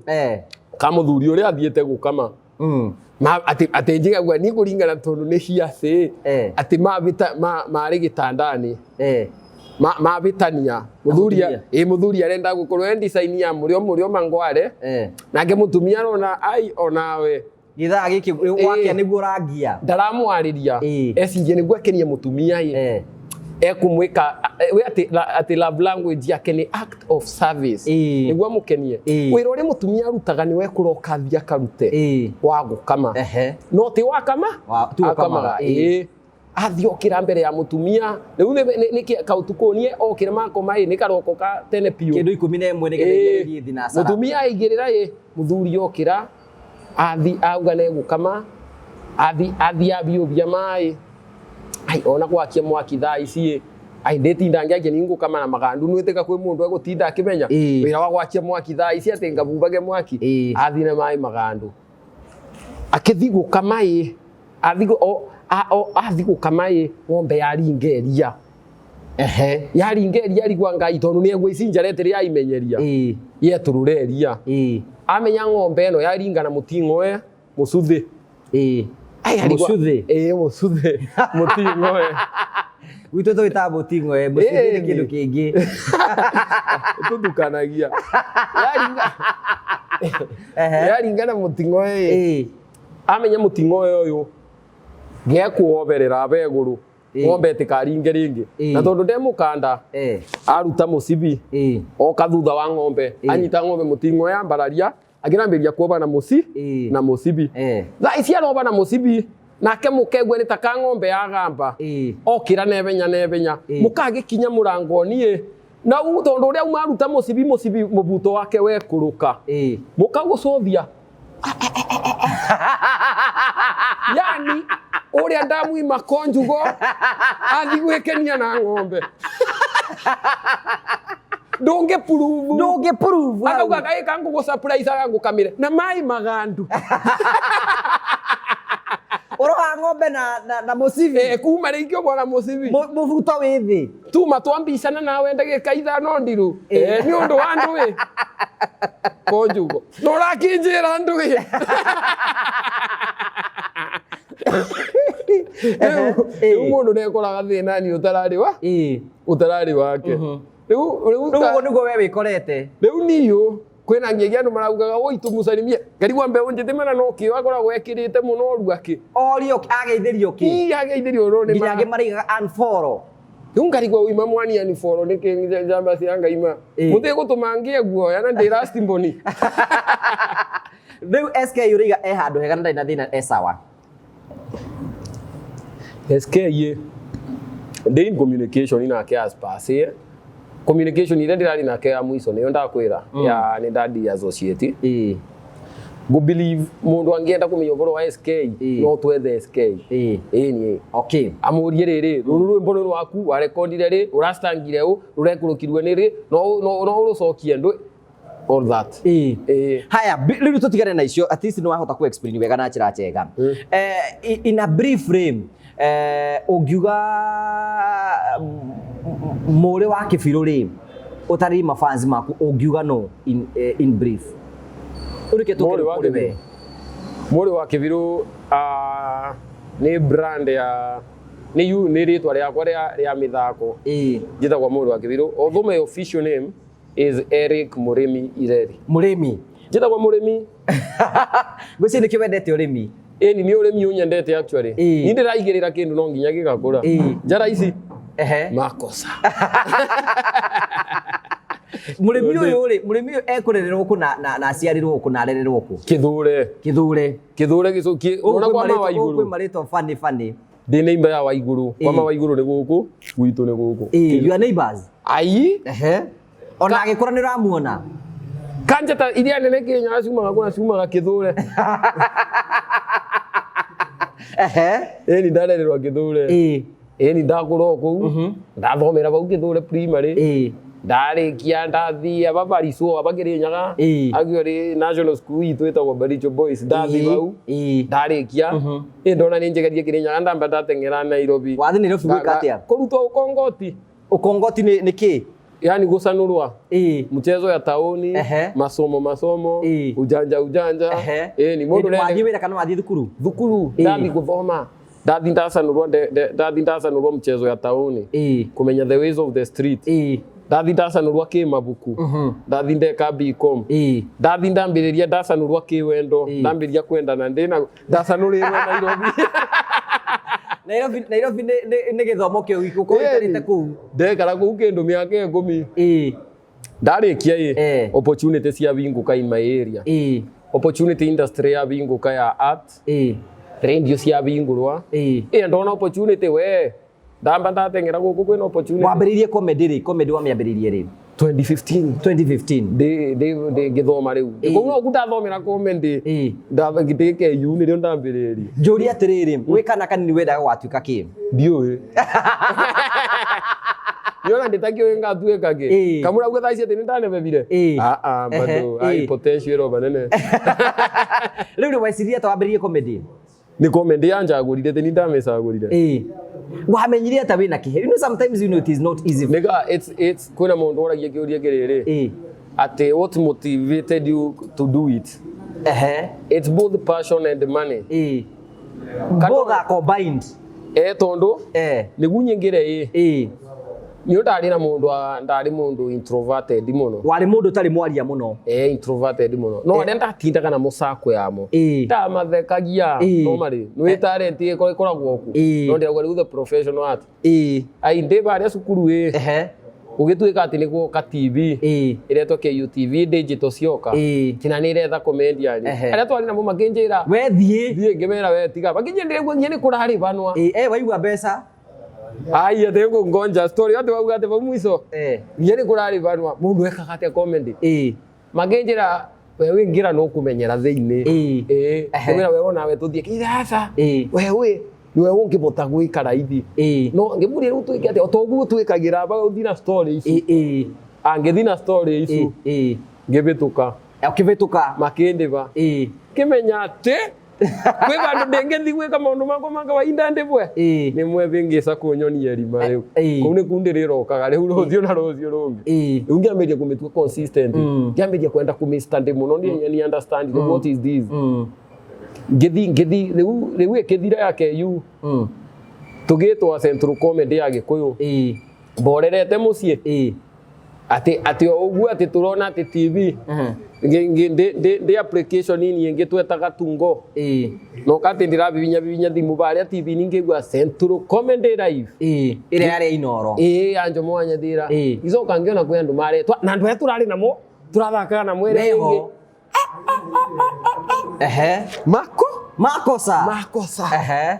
ka mũthuri ũrĩa athiĩte gũkama. Atĩ atĩ njigagua ni kũringana tondũ nĩ ciacĩ atĩ mabĩta marĩ gĩtandani mabĩtania mũthuri Mũtumia. Ĩ mũthuri arenda gũkorwo e design ya mũrĩo mũrĩo mangware, nake mũtumia arona ai onawe Gĩthaa gĩkĩ wakia nĩguo ũrangia. Ndaramwarĩria, ecirie nĩguo akenie mũtumia ĩ ekumwĩka we atĩ atĩ love language yake nĩ act of service, nĩguo amũkenie. Wĩra ũrĩa mũtumia arutaga nĩwe ekũroka athiĩ akarute wa gũkama, no ti wakama Ti gũkamaga, akamaga. Ĩĩ athiĩ okĩra mbere ya mũtumia rĩu nĩ kautukũ niĩ okĩra makoma ĩ nĩ karoko ka tene piũ. Kĩndũ 11 nĩgetha Ĩĩ. ithiĩ thinacara. Mũtumia aigĩrĩra ĩ mũthuri okĩra athi auga nĩ gũkama athi athi abiũbia maĩ ai ona gwakia mwaki thaa ici ĩ ai ndĩtinda ngĩakia ni ngũkama na magandu nwĩtĩka kwĩ mũndũ egũtinda akĩmenya wĩra wa gwakia mwaki thaa ici atĩ ngabumbage mwaki. Athi na maĩ magandu akĩthi gũkama ĩ athi athi gũkama ĩ ng'ombe yaringa iria. Yaringa iria arigwa ngai tondũ nĩ egua ici njarete rĩ yaimenyeria yetũrũra iria. Amenya ng'ombe ĩno yaringa na mũting'oe mũcuthĩ. Ai, Mũcuthĩ? Ĩĩ mũcuthĩ mũting'oe. Gwitũ twĩtaga mũting'oe, mũcuthĩ nĩ kĩndũ kĩngĩ. Tũtukanagia yaringa yaringa na mũting'oe ĩ amenya mũting'oe ũyũ ngekuoberera begũrũ ng'ombe ĩtĩkaringe rĩngĩ na tondũ nde mũkanda aruta mũcibi oka thutha wa ng'ombe anyita ng'ombe mũting'oe ambararia akĩrambĩrĩria kuoba na mũci na mũcibi. Thaa ici aroba na mũcibi nake mũkegue nĩ ta ka ng'ombe yagamba okĩra nebenya nebenya mũkagĩkinya mũrango-inĩ ĩ na tondũ ũrĩa auma aruta mũcibi mũcibi mũbuto wake wekũrũka mũkagũcũthia yani ũrĩa ndamwima konjugo athi gwĩkenia na ng'ombe ndũngĩ prove. Ndũngĩ prove. Akauga kaĩ kangũgũ surprise agangũkamĩre na maĩ magandu. Ũroha ng'ombe na mũcibi. Kuma rĩngĩ ũbora mũcibi. Mũbuto wĩ thĩ. Tuma twambicana nawe ndagĩka 5 ndiru nĩ ũndũ wa ndũĩ konjugo no ũrakinjĩra ndũĩ rĩu mũndũ nĩekoraga thĩna-inĩ ũtararĩ wa ũtararĩ wake rĩu rĩu Rĩu ũguo nĩguo we wĩkorete. Rĩu niũ kwĩna nginya andũ maraugaga woi tũmũcarimie ngarigwa mbeũ njĩthĩ mana no kĩo akoragwo ekĩrĩte mũno ũru akĩ Orio ageithĩrio kĩ? Ii ageithĩrio ũru nĩ Nginya angĩ maraigaga unfollow. Rĩu ngarigwa uima mwani aniforo nĩkĩ njamba cia ngaima mũtigũtũma ngĩe guoya na ndĩ last mboni. Rĩu SK ũraiga e handũ hega na ndarĩ na thĩna e sawa. SK ĩ ndĩ in communication nake as per se communication iria ndĩrarĩ nake ya mũico nĩyo ndakwĩra ya nĩ ndadi associate ngũ believe mũndũ angĩenda kũmenya ũhoro wa SK no twethe SK ĩĩ niĩ amũrie rĩrĩ rũrũ rwĩmbo nĩ rwaku warekondire rĩ ũracitangire ũ rũrekũrũkirwe nĩ rĩ no no no ũrũcokie ndũ All that. Haya, rĩu tũtigane na icio, at least nĩ wahota ku explain wega na njĩra njega. In a brief frame, ũngiuga mũrĩ wa Kĩbirũ rĩ, ũtarĩ mafans maku, ũngiuga no in brief ũrĩke Mũrĩ wa tũkĩrĩ we? Kĩbirũ. Mũrĩ wa Kĩbirũ nĩ brand ya nĩ yu nĩ rĩtwa rĩakwa rĩa mĩthako. Njĩtagwo Mũrĩ wa Kĩbirũ, although my official name is Eric Mũrĩmi Ireri. Mũrĩmi. Njĩtagwo Mũrĩmi. Ngwĩciria nĩkĩo wendete ũrĩmi. Ĩni, nĩ ũrĩmi ũnyendete actually. Ni ndĩraigĩrĩra kĩndũ no nginya gĩgakũra. Njara ici makosa. Mũrĩmi ũyũ rĩ, mũrĩmi ũyũ ekũrererwo kũ na aciarĩrwo kũ na arererwo kũ? Kĩthũre. Kĩthũre. Kĩthũre gĩcũkie. Gũkũ Ona kwĩ kwa mawa marĩtwa, gũkũ kwĩ igũrũ. marĩtwa funny funny. Ndĩ neighbor ya Waigũrũ. Kwa mawa igũrũ nĩ gũkũ, gwitũ nĩ gũkũ. You are neighbors. Ai. Ona agĩkũra nĩ ũramuona. Kanja ta iria nene Kenya ciumaga kũna, ciumaga Kĩthũre. Ĩni, ndarererwo Kĩthũre. Ĩni, ndakũra o kũu, ndathomera vau Kĩthũre primary. Ndarĩkia ndathiĩ aba Bariswo, aba Kĩrĩnyaga. Actually national school itũ ĩtagwo Baricho Boys. Ndathiĩ vau. Ndarĩkia ĩ ndona nĩ njegerie Kĩrĩnyaga, ndamba ndateng'era Nairobi. Wathiĩ Nairobi gwĩka atĩa? Kũrutwo ũkongoti. Ũkongoti nĩ kĩ? Yani gũcanũrwa mchezo ya taoni, masomo masomo, ujanja ujanja. Ni mũndũ Wathiĩ wĩra kana wathiĩ thukuru? Thukuru. Ndathi gũthoma, ndathi ndacanũrwa, ndathi ndacanũrwa mchezo ya taoni, kũmenya the ways of the street. Ndathi ndacanũrwa kĩmabuku, ndathi ndeka BCom. Ndathi ndambĩrĩria ndacanũrwa kĩwendo. Ndambĩrĩria kwendana ndĩna ndacanũrĩrwo Nairobi. Nairobi, Nairobi nĩ gĩthomo kĩu gũkorwo ũikarĩte kũu. Ndekara kũu kĩndũ mĩaka 10. Ndarĩkia ĩ opportunity cia wingũka in my area. Opportunity industry ya wingũka ya art, radio cia wingũrwa. Ĩ ndona opportunity we, ndamba ndateng'era gũkũ kwĩna opportunity. Wambĩrĩirie comedy rĩ? Comedy wamĩambĩrĩirie rĩ? 2015. 2015. Ndĩ ngĩthoma rĩu. Kũu no ndathomera comedy. Ndĩ KU nĩrĩo ndambĩrĩirie. Njũrie atĩrĩrĩ, wĩ kana kanini wendaga gwatuĩka kĩ? Ndiũĩ. Niona ndĩtakĩũĩ ngatuĩka kĩ. Kamũra thaa ici atĩ nĩndanebebire. Ah ah, bado ai potential ĩroba nene. Rĩu rĩ, weciria ta wambĩrĩirie comedy? Nĩ comedy yanjagũrire, tĩ nindamĩcagũrire. Wamenyire ata wĩna kĩhe? You know, sometimes, you know, it is not easy. Nĩga it's kwĩna mũndũ ũragia kĩũria kĩrĩrĩ atĩ what motivated you to do it? It's both passion and money. Both are combined. Tondũ nĩguo nyingĩre ĩ nĩ ndarĩ na mũndũ ndarĩ mũndũ introverted mũno. Warĩ mũndũ ũtarĩ mwaria mũno. Introverted mũno, no arĩa ndatindaga na mũcako yamo ndamathekagia. Normally nĩ talent ĩkoragwo ku no ndĩrauga rĩu the professional art. Ai ndĩ barĩa cukuru ĩ gũgĩtuĩka atĩ nĩ guoka TV ĩretwo KUTV digital cioka tina nĩ iretha comedian. Arĩa twarĩ namo makĩnjĩra we thiĩ. Thiĩ, ngĩmera we tiga, makĩnjĩra nginya nĩ kũrarĩbanwa. Waigua mbeca. Ai atĩ ngũngonja story atĩ wauga atĩ vau mwico nginya nĩ kũrarĩbanwa, mũndũ ekaga atĩa comedy? Makĩnjĩra we wĩngĩra no kũmenyera thĩinĩ. Ngĩmwĩra we onawe tũthiĩ kĩraca. We wĩ niwe ũngĩbota gwĩka raithi. No ngĩmũria rĩu twĩke atĩa? O toguo twĩkagĩra aba ũthiĩ na story ici. Angĩthiĩ na story ici ngĩbĩtũka. Ũkĩbĩtũka. Makĩndĩba. Ngĩmenya atĩ kwĩ vandũ ndĩngĩthiĩ gwĩka maũndũ makwa ma kawaida ndĩbwe nĩ mwebĩ ngĩca kũnyonia irima rĩu. Kũu nĩ kundi rĩrokaga rĩu rũciũ na rũciũ rũngĩ. Rĩu ngĩambĩrĩria kũmĩtua consistent. Ngĩambĩrĩria kwenda kũmĩ study mũno ni understand what is this. Ngĩthi rĩu ĩkĩthira ya KU tũgĩtwa Central Comedy ya Gĩkũyũ mborerete mũciĩ atĩ o ũguo atĩ tũrona atĩ TV ndĩ application nini ĩngĩ twetaga Tungo no kati ndĩrabibinya bibinya thimũ barĩa TV ningĩigua Central Comedy live. Ĩrĩa yarĩ Inoro. Ya Njomo wa Nyathira. Icoka ngĩona kwĩ andũ maretwa na andũ arĩa tũrarĩ namo tũrathakaga namo ĩrĩa Meho. ĩngĩ. Mako Makosa. Makosa.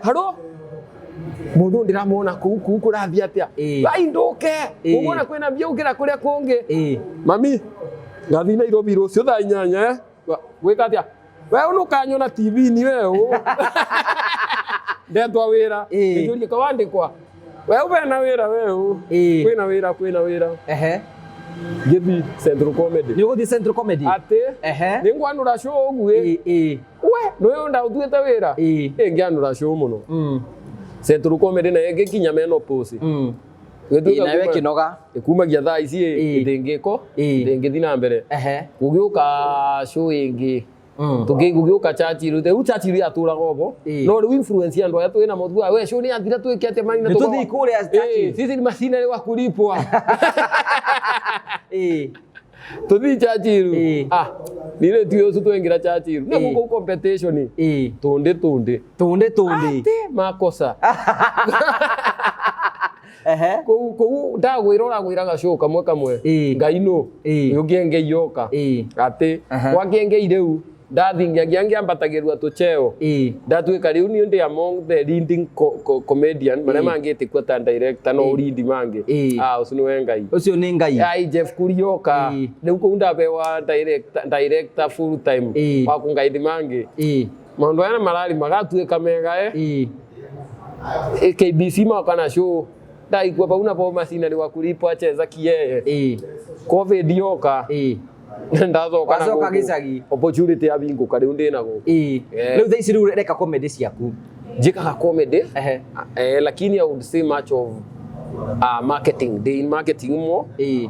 Haro mundu ndiramuona kuu kuu kurathie atia? Ai nduke uguona kwina mbia ukira kuria kungi. Mami, ngathi Nairobi rucio thaa 8. Gwika atia we unukanyona TV ni we u ndetwa wira njurie kawandikwa we ubena wira we u kwina wira kwina wira. Ngĩthi Central Comedy. Nĩ ũgũthiĩ Central Comedy? Atĩ Ehe. nĩ ngwanũra show ũguo ĩ. Ĩ, ĩ. We nĩ ũyũ ũtuĩte wĩra. Ĩ. Ĩ ngĩanũra show mũno. Central Comedy nayo ĩngĩkinya menopause. Ĩ, nayo ĩkĩnoga. Ĩkumagia thaa ici ĩ Ĩ. ndĩngĩko Ĩ. ndĩngĩthiĩ na mbere. Ehe. Gũgĩũka show ĩngĩ tũgĩũka Churchill, rĩu Churchill yatũraga obo. Ĩ. No rĩu influence ya andũ aya twĩ namo tugaga we show nĩ yathira twĩke atĩa marina. Nĩ tũthiĩ kũrĩa Churchill. Ĩ, sisi ni macinarĩ wa kulipwa. Ĩ. Tũthiĩ Churchill. Ĩ. Ah, nire tuĩ ũcio twaingĩra Churchill na Ĩ. gũkũ competition Ĩ. tũndĩ tũndĩ Tũndĩ tũndĩ. Atĩ makosa. Ehe. Kũu kũu ndagwĩra ũragwĩraga show kamwe kamwe. Ĩ. Ngai nũ Ĩ. ũyũ kĩengei yoka. Ĩ. Atĩ Aha. kwa kĩengei rĩu ndathi ngĩagia ngĩambatagĩrua tũcheo. Ĩ. Ndatuĩka rĩu niĩ ndĩ among the leading comedian marĩa Ĩ. mangĩtĩkua ta director no ũrindi mangĩ. Ĩ. Ah, ũcio nĩwe Ngai. Ũcio nĩ Ngai. Ai Jeff Kurioka. Ĩ. Rĩu kũu ndabewa director full time Ĩ. wa kũngaithi mangĩ. Ĩ. Maũndũ aya marari magatuĩka mega eh. Ĩ. KBC moka na show ndaigua pau napo macinari wa kulipwa acheza kiyeye. Ĩ. Covid yoka. Ĩ. Ndacoka na Wacoka gũkũ. gĩcagi. Opportunity yabingũka rĩu ndĩ na gũkũ. Ĩ. Eh. Rĩu thaa ici rĩu reka comedy ciaku. Njĩkaga comedy. Ehe. Lakini I would say much of marketing, ndĩ in marketing more. Ĩ.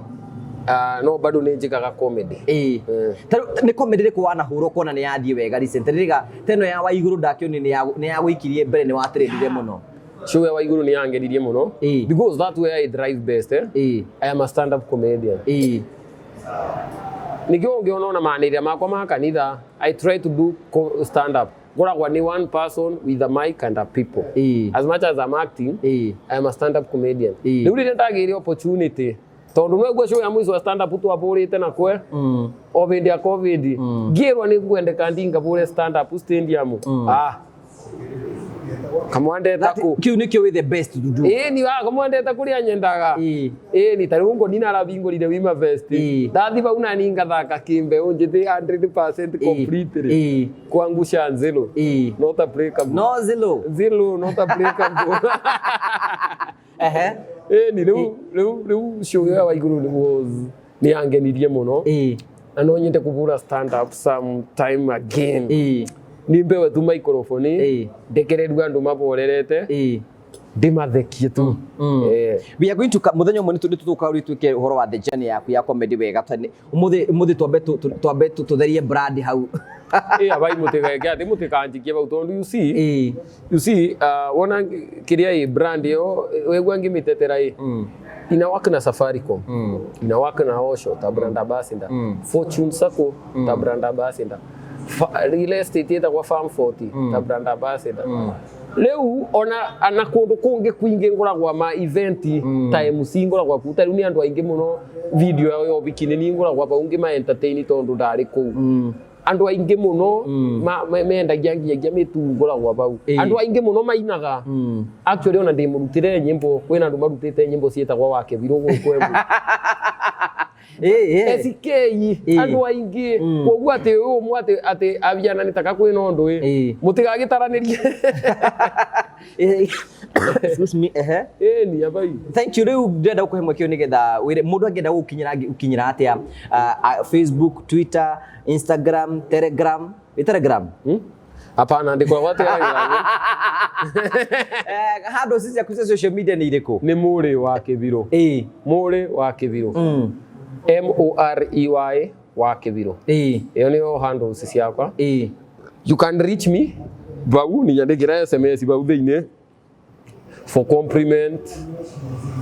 No bado nĩ njĩkaga comedy. Ĩ. Eh. Ta rĩu nĩ comedy ĩrĩkũ wanahũrwo ũkona nĩ yathiĩ wega recently? Rĩga ta ĩno ya Waigũrũ ndakĩonire nĩ yagũikirie mbere, nĩ watrendire mũno. Show ya Waigũrũ nĩ yangenirie mũno. Ĩ. Because that's where I drive best, eh. Ĩ. I am a stand up comedian. Ĩ. Nĩkĩo ũngĩona ona manĩrĩra makwa ma kanitha I try to do stand up. Ngoragwa nĩ one person with a mic and a people. Ĩ. As much as I'm acting, Ĩ. I am a stand up comedian. Ĩ. Rĩu rĩrĩa ndagĩire opportunity tondũ no show ya mũico wa stand up twabũrĩte na kwe o hĩndĩ ya Covid ngĩrwo nĩ ngwendeka ndingabũre stand up stadium, ah, kamwandeta kũ. Kĩu nĩkĩo wĩ the best to do. Ĩĩ ni wa kamwandeta kũrĩa nyendaga. Ĩ. Ĩĩ ni tarĩu ngo nina arabingũrire Wima Fest. Ĩ. Ndathi vau nani ngathaka kĩmbeũ njĩthĩ 100% completely. Ĩ. Kuangusha zero. Ĩ. Not applicable. No zero. Zero not applicable. Ehe. Ĩĩ ni rĩu show ya Waigũrũ nĩ was nĩ yangenirie mũno. Ĩ. Na no nyende kũbũra stand up sometime again. Ĩ. Ni mbewe tu microphone. Ĩ. Ndekereru andũ maborerete. Ĩ. Ndĩmathekie tu. Eh. We are going to mũthenya ũmwe nĩ tũgũka rĩu twĩke ũhoro wa the journey yaku ya comedy wega. Ũmũthĩ twambe tũtherie brand hau. Ĩ abai mũtigeke atĩ mũtikanjikie bau tondũ you see, Ĩ. you see, wona kĩrĩa ĩ brand ĩyo wegua ngĩmĩtetera ĩ ina work na Safaricom, ina work na Osho ta brand ambassador, Fortune Sacco ta brand ambassador, real estate ĩtagwo Farm 40 ta brand ambassador. Rĩu ona ana kũndũ kũngĩ kwingĩ ngoragwa ma event ta MC ngoragwa kuu, ta rĩu nĩ andũ aingĩ mũno video yao ya ũhiki nĩ niĩ ngoragwa bau ngĩma entertain tondũ ndarĩ kũu. Andũ aingĩ mũno mendagia nginyagia mĩtu ngoragwa bau. Ĩ. Andũ aingĩ mũno mainaga. Actually ona ndĩmũrutĩre nyĩmbo, kwĩna andũ marutĩte nyĩmbo ciĩtagwo Wakebirũ gũkũ Embu. Ĩ, ĩ. SK. Ĩ. Andũ aingĩ koguo atĩ ũyũ ũmwe atĩ abiana nĩ taka kwĩna ũndũ ĩ Ĩ. mũtigagĩtaranĩrie. Ĩ. Excuse me. Ehe. Ĩni abai. Thank you. Rĩu ndĩrenda gũkũhe mweke ũyũ nĩgetha wĩre mũndũ angĩenda gũkinyĩra angĩkinyĩra atĩa, Facebook, Twitter, Instagram, Telegram. Ĩ Telegram? Hapana, ndĩkoragwo Telegram. Handles ciaku cia social media nĩ irĩkũ? Nĩ Mũrĩ wa Kĩbirũ. Ĩ. Mũrĩ wa Kĩbirũ. Morey wa Kĩbirũ. Ĩ. Ĩyo nĩyo handles ciakwa. Ĩ. You can reach me bau ninyandĩkĩra SMS bau thĩinĩ for compliment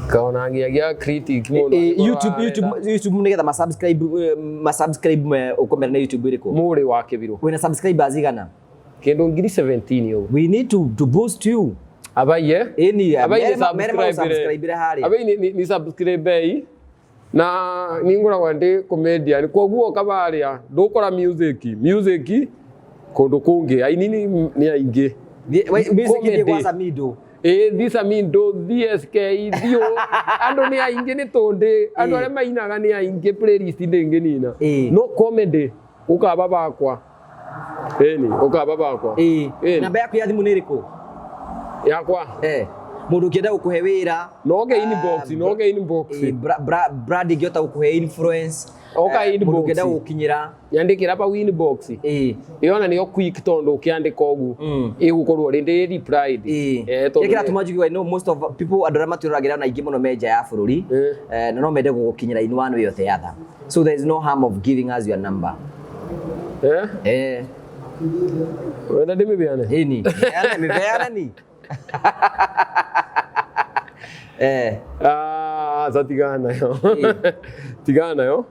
kana nginyagia critic mũndũ Ĩ, angĩkorwo YouTube, arenda. YouTube nĩgetha ma subscribe ũkũmera nĩ YouTube ĩrĩkũ? Mũrĩ wa Kĩbirũ. Wĩna subscribers igana? Kĩndũ 17,000 ũguo. We need to boost you. Abaiye. Ĩni. Abai ni mere ma subscribe subscribe harĩa. Abai ni subscribe na ningoragwa ndi comedian koguo kabaria ndukora music kundu kungi aini ni aingi. Music Comedy. ithie gwa Samido. Ĩ thi Samido, thi SK, thi andũ nĩ aingĩ nĩ tũndĩ andũ Ĩ. arĩa mainaga nĩ aingĩ, playlist ndĩngĩnina. Ĩ. No comedy ũkaba bakwa, ĩni ũkaba bakwa. Ĩ. Ĩni. Namba yaku ya thimũ nĩ ĩrĩkũ? Yakwa? Eh. Mũndũ ũngĩenda gũkũhe wĩra. Noke inbox, noke inbox. Brand ĩngĩhota gũkũhe influence. Oka Mũndũ inbox. ũngĩenda gũgũkinyĩra. Nyandĩkĩra pau inbox. Ĩyo nĩyo quick tondũ ũkĩandĩka ũguo ĩgũkorwo already replied. Tondũ Kĩrĩa kĩratũma njuge, I know most of people, andũ arĩa matwĩroragĩra ona aingĩ mũno me nja ya bũrũri, na no mende gũgũkinyĩra in one way or the other, so there is no harm of giving us your number. Wenda ndĩmĩbeane? Ĩni, mĩbeane ni. Ah, aca, tigana nayo, tigana nayo.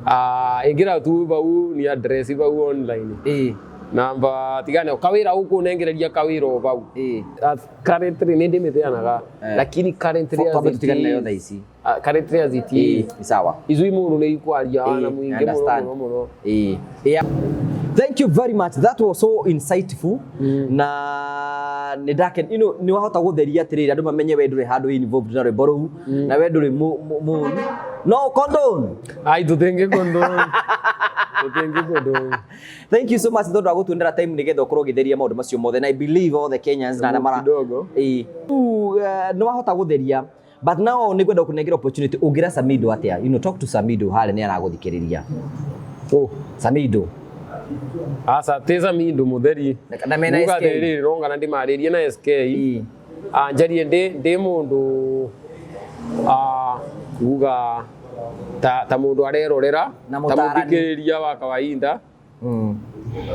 Ah, ingĩra tu bau ni address bau online. Namba tigana nayo, kawĩra ũkũ nengereria kawĩra o bau. Currently nĩ ndĩmĩbeanaga, lakini currently as Twambe it tũtigane nayo is- thaa ici. Ah, currently as it is, Ni sawa. Icui mũndũ nĩ ikwaria na mũingĩ mũno Understand. mũno mũno. Yeah. Thank you very much. That was so insightful. Na nĩ ndaken, nĩ wahota gũtheria atĩrĩrĩ andũ mamenye we ndũrĩ handũ involved na rwĩmbo rũu, na we ndũrĩ mũru. No condone. Ai, tũtingĩ condone, tũtingĩ condone. Thank you so much tondũ wa gũtuonera time nĩgetha ũkorwo ũgĩtheria maũndũ macio mothe. And I believe all the Kenyans na arĩa mara Kidogo. Ĩĩ. Rĩu, nĩ wahota gũtheria, but now nĩ ngwenda gũkũnengera opportunity ũngĩra Samido atĩa. Talk to Samido harĩa nĩ aragũthikĩrĩria. Oh. Samido. Aca, ti Samido mũtheri. Na mena Nguga SK. atĩrĩrĩ, rongana ndĩmarĩrie na SK. Anjarie ndĩ mũndũ, nguga ta mũndũ arerorera, Na ta mũtaarani. mũthikĩrĩria wa kawaida.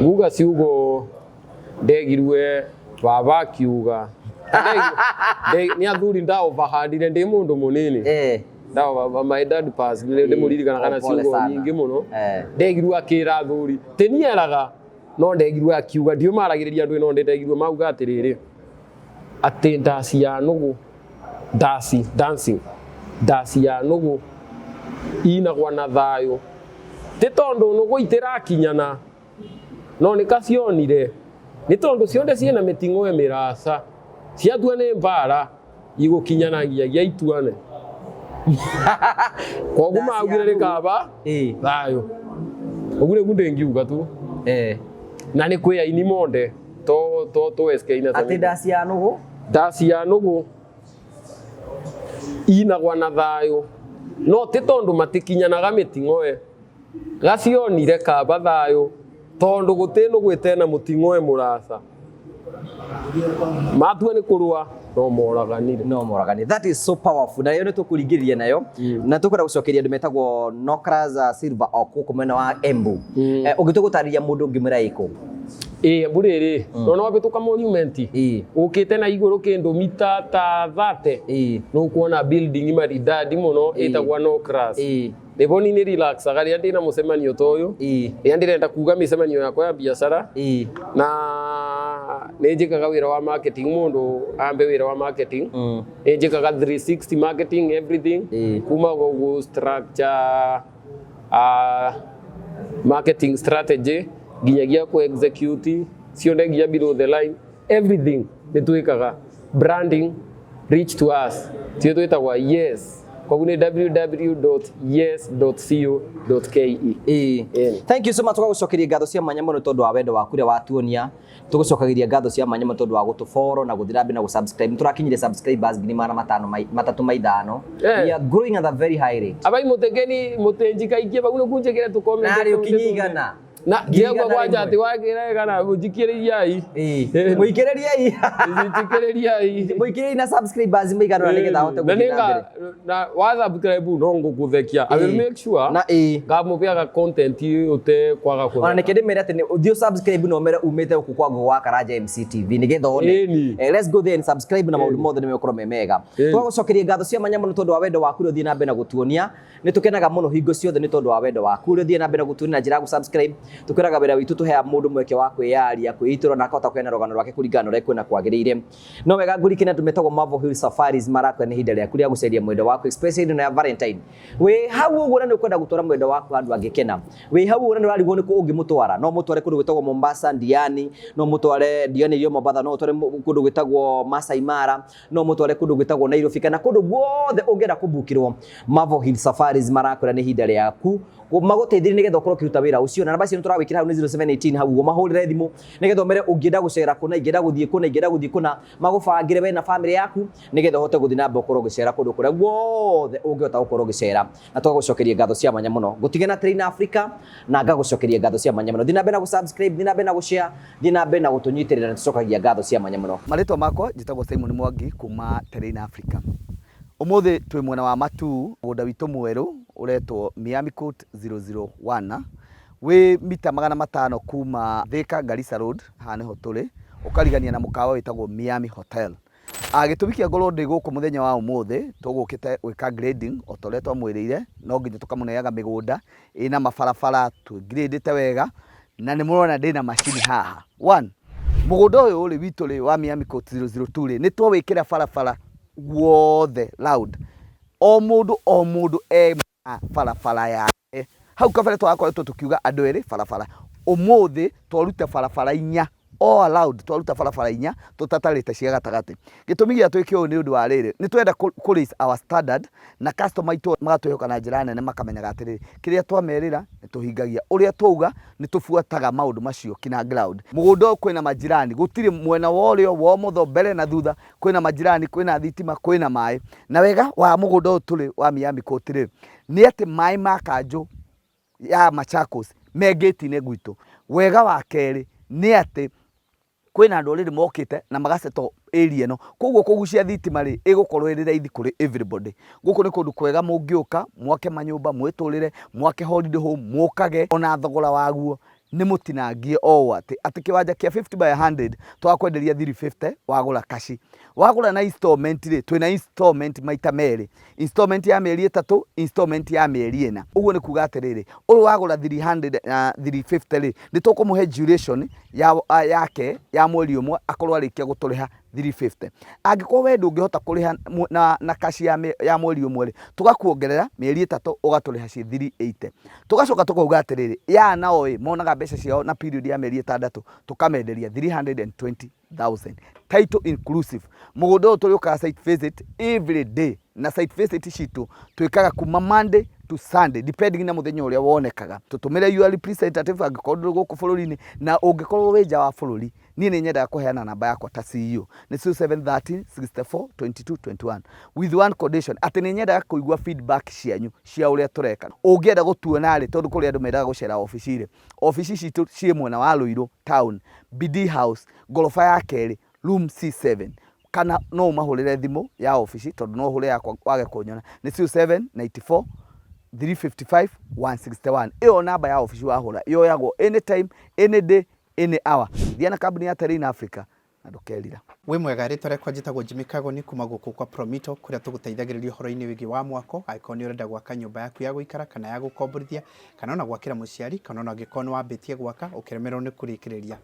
Nguga ciugo ndegirwe baba akiuga. Nĩ athuri ndaovahandire ndĩ mũndũ mũnini. Ndawa my dad passed, ndĩmũririkana kana Oh, pole ciugo sana. nyingĩ mũno. Ndegirwo akĩra athuri tĩnieraga, no ndegirwo akiuga ndiũ maragĩrĩria andũ, no ndegirwo mauga atĩrĩrĩ, atĩ ndaci ya nũgũ, ndaci dancing, ndaci ya nũgũ inagwa na thayũ, ti tondũ nũgũ itĩrakinyana, no nĩ kacionire nĩ tondũ cionde ciĩna mĩting'oe mĩraca, ciatua nĩ mbara igũkinyana nginyagia ituane. Koguo Ndaci ya maugire nũgũ. nĩ kaba thayũ ũguo nĩguo ndĩngiuga tu. Na nĩ kwĩ aini monde to SK na Atĩ Samido. ndaci ya nũgũ. Ndaci ya nũgũ inagwa na thayũ, no ti tondũ matikinyanaga mĩting'oe, gacionire kaba thayũ tondũ gũtĩ nũgũ ĩtena mũting'oe mũraca, matua nĩ kũrũa no moraganire. No moragani. That is so powerful, na yo nĩ tũkũringĩrĩria nayo na tũkwenda gũcokeria andũ metagwo Nokras Silver o gũkũ mwena wa Embu. Ũngĩtua gũtarĩria mũndũ ũngĩmwĩra ĩkũ? Ĩ, Embu rĩrĩ, nona wabĩtũka monument, ũkĩte na igũrũ kĩndũ mita ta 30, nũkuona building maridadi mũno ĩtagwo Nokras. Nĩbo ni nĩ relaxaga rĩrĩa ndĩna mũcemanio ta ũyũ, rĩrĩa ndĩrenda kuga mĩcemanio yakwa ya biacara, na nĩ njĩkaga wĩra wa marketing, mũndũ ambe wĩra wa marketing. Nĩ njĩkaga 360 marketing, everything, kuma gũgũ structure marketing strategy nginyagia ku execute ciothe nginya below the line, everything nĩ twĩkaga. Branding, reach to us, tio twĩtagwa Yes, koguo nĩ www.yes.co.ke. Ĩni. Thank you so much, tũgagũcokeria ngatho cia mwanya mũno tondũ wa wendo waku ũrĩa watuonia. Tũgũcokagĩria ngatho cia mwanya mũno tondũ wa gũtũfollow na gũthiĩ na mbere na gũsubscribe. Nĩtũrakinyire subscribers 535,000. We are growing at a very high rate. Abai mutegeni mutenjikaikie bau nĩkunjĩkĩre tũ Na rĩ ũkinye 100. Na Ngiri ndiagua igana kwanja rĩmwe. atĩ wakĩra kana mũnjikĩrĩriai. Mũikĩrĩriei. Njikĩrĩriai. Mũikĩrĩriei na subscribers maigana ũna nĩgetha ahote Na gũthiĩ na mbere. nĩnga na wa subscribe no ngũkũthekia. I will make sure Na ngamũpeaga content ũte kwaga Ona kũtheka. nĩkĩ ndĩmere atĩ ũthiĩ subscribe na ũmere umĩte gũkũ kwa Ngũgũ wa Karanja MCTV nĩgetha one. Ĩni. Let's go there and subscribe na maũndũ mothe nĩmegũkorwo me mega. Tũgagũcokeria ngatho cia mwanya mũno tondũ wa wendo waku ũrĩa ũthiĩ na mbere na gũtuonia. Nĩ tũkenaga mũno hingo ciothe nĩ tondũ wa wendo waku ũrĩa ũthiĩ na mbere na gũtuonia na njĩra ya gũsubscribe. Tũkwĩraga wĩra witũ tũheaga mũndũ mweke wa kwĩyaria, kwĩitũra na akahota kũheana rũgano rwake kũringana na ũrĩa kwĩna kwagĩrĩire. No wega ngũrikane andũ metagwo Marvel Hill Safaris marakwĩra nĩ ihinda rĩaku rĩa gũceria mwendwa waku, especially ĩno ya Valentine. Wĩ hau ũguo na nĩ ũkwenda gũtwara mwendwa waku handũ angĩkena. Wĩ hau ũguo na nĩ ũrarigwo nĩ kũ ũngĩmũtwara. No ũmũtware kũndũ gwĩtagwo Mombasa, Diani, no ũmũtware Diani ĩrĩ o Mombasa, no ũtware kũndũ gwĩtagwo Masai Mara, no ũmũtware kũndũ gwĩtagwo Nairobi kana kũndũ guothe ũngĩenda kũbukĩrwo. Marvel Hill Safaris marakwĩra nĩ ihinda rĩaku magũteithĩrĩrie nĩgetha ũkorwo ũkĩruta wĩra ũcio, na namba cio Nĩ tũragwĩkĩra hau, nĩ 0718 hau ũguo, mahũrĩre thimũ nĩgetha ũmere ũngĩenda gũcera kũna, ingĩenda gũthiĩ kũna, ingĩenda gũthiĩ kũna, magũbangĩre we na family yaku nĩgetha ũhote gũthiĩ na mbere ũkorwo ũgĩcera kũndũ kũrĩa guothe ũngĩhota gũkorwo ũgĩcera. Na tũgagũcokeria ngatho cia mwanya mũno. Ngũtige na Train Africa na ngagũcokeria ngatho cia mwanya mũno. Thiĩ na mbere na gũ-subscribe, thiĩ na mbere na gũ-share, thiĩ na mbere na gũtũnyitĩrĩra, nĩ tũcokagia ngatho cia mwanya mũno. Marĩtwa makwa njĩtagwo Simon Mwangi kuma Terrain Africa. Ũmũthĩ twĩ mwena wa Matuu, mũgũnda witũ mwerũ ũretwo Miami Court 001, wĩ mita 500 kuma Thika Garissa Road, haha nĩho tũrĩ, ũkarigania na mũkawa wĩtagwo Miami Hotel. Gĩtũmi kĩa ngorwo ndĩ gũkũ mũthenya wa ũmũthĩ, tũgũkĩte gwĩka grading o ta ũrĩa twamwĩrĩire, no nginya tũkamũneaga mĩgũnda ĩna mabarabara twĩ-gradĩte wega, na nĩ mũrona ndĩna macini haha. One, mũgũnda ũyũ rĩ witũ rĩ wa Miami Court 002 rĩ, nĩ twawĩkĩra barabara guothe round. O mũndũ o mũndũ e barabara yake. Hau kabere twarakoretwo tũkiuga andũ erĩ barabara. Ũmũthĩ twaruta barabara inya, all around twaruta barabara inya tũtatarĩte cia gatagatĩ. Gĩtũmi gĩa twĩke ũũ nĩ ũndũ wa rĩrĩ, nĩ twenda kũ raise our standard na customer aitũ magatwĩhoka na njĩra nene, makamenyaga atĩrĩrĩ, kĩrĩa twamerĩra nĩ tũhingagia, ũrĩa twauga nĩ tũbuataga maũndũ macio kinya ground. Mũgũnda ũyũ kwĩna majirani, gũtirĩ mwena wa ũrĩo, wa ũmotho, mbere na thutha, kwĩna majirani, kwĩna thitima, kwĩna maĩ. Na wega wa mũgũnda ũyũ tũrĩ wa Miami Court rĩ, nĩ atĩ maĩ ma kanjũ ya Machakos me ngĩti-inĩ gwitũ. Wega wa kerĩ nĩ atĩ kwĩna andũ already mokĩte na magasettle area ĩno, koguo kũgucia thitima rĩ, ĩgũkorwo ĩrĩ raithi kũrĩ everybody. Gũkũ nĩ kũndũ kwega mũngĩũka mwake manyũmba, mwĩtũrĩre, mwake holiday home, mũkage ona thogora waguo nĩ mũtinangie o ũũ atĩ kĩwanja kĩa 50 by 100 twakwenderia 350 wagũra cash. Wagũra na installment rĩ, twĩna installment maita merĩ, installment ya mĩeri 3, installment ya mĩeri 4. Ũguo nĩ kuga atĩrĩrĩ, ũyũ wagũra 300 na 350 rĩ, nĩ tũkũmũhe duration ya yake ya mweri 1 akorwo arĩkia gũtũrĩha 350. Angĩkorwo we ndũngĩhota kũrĩha na cash ya mweri 1 rĩ, tũgakuongerera mĩeri 3 ũgatũrĩha ciĩ 380. Tũgacoka tũkauga atĩrĩrĩ, ya nao ĩ monaga mbeca ciao na period ya mĩeri 6 tũkamenderia 320,000 title inclusive. Mũgũnda ũyũ tũrĩũkaga site visit every day, na site visit citũ twĩkaga kuma Monday to Sunday depending na mũthenya ũrĩa wonekaga. Tũtũmĩre your representative angĩkorwo ndũrĩ gũkũ bũrũri-inĩ, na ũngĩkorwo wĩ nja wa bũrũri, niĩ nĩ nyendaga kũheana namba yakwa ta CEO, nĩ 0713 64 22 21, with one condition atĩ nĩ nyendaga kũigua feedback cianyu cia ũrĩa tũreka. Ũngĩenda gũtuona rĩ, tondũ kũrĩ andũ mendaga gũcera obici rĩ, obici citũ ciĩ mwena wa Ruiru town, BD House, ngoroba ya kerĩ, room C7, kana no ũmahũrĩre thimũ ya obici, tondũ no ũhũre yakwa wage kũnyona, nĩ 0794 355 161. Ĩyo namba ya obici wahũra yoyagwo anytime, any day, any hour. Thiĩ na kambuni ya Terrain Africa na ndũkerira. Wĩ mwega, rĩtwa rĩakwa njĩtagwo Jimmy Kagoni kuma gũkũ kwa Promito, kũrĩa tũgũteithagĩrĩria ũhoro-inĩ wĩgiĩ wa mwako. Angĩkorwo nĩ ũrenda gwaka nyũmba yaku ya gũikara kana ya gũkomborithia, kana ona gwakĩra mũciari, kana ona angĩkorwo nĩ wambĩtie gwaka ũkĩremererwo nĩ kũrĩkĩrĩria.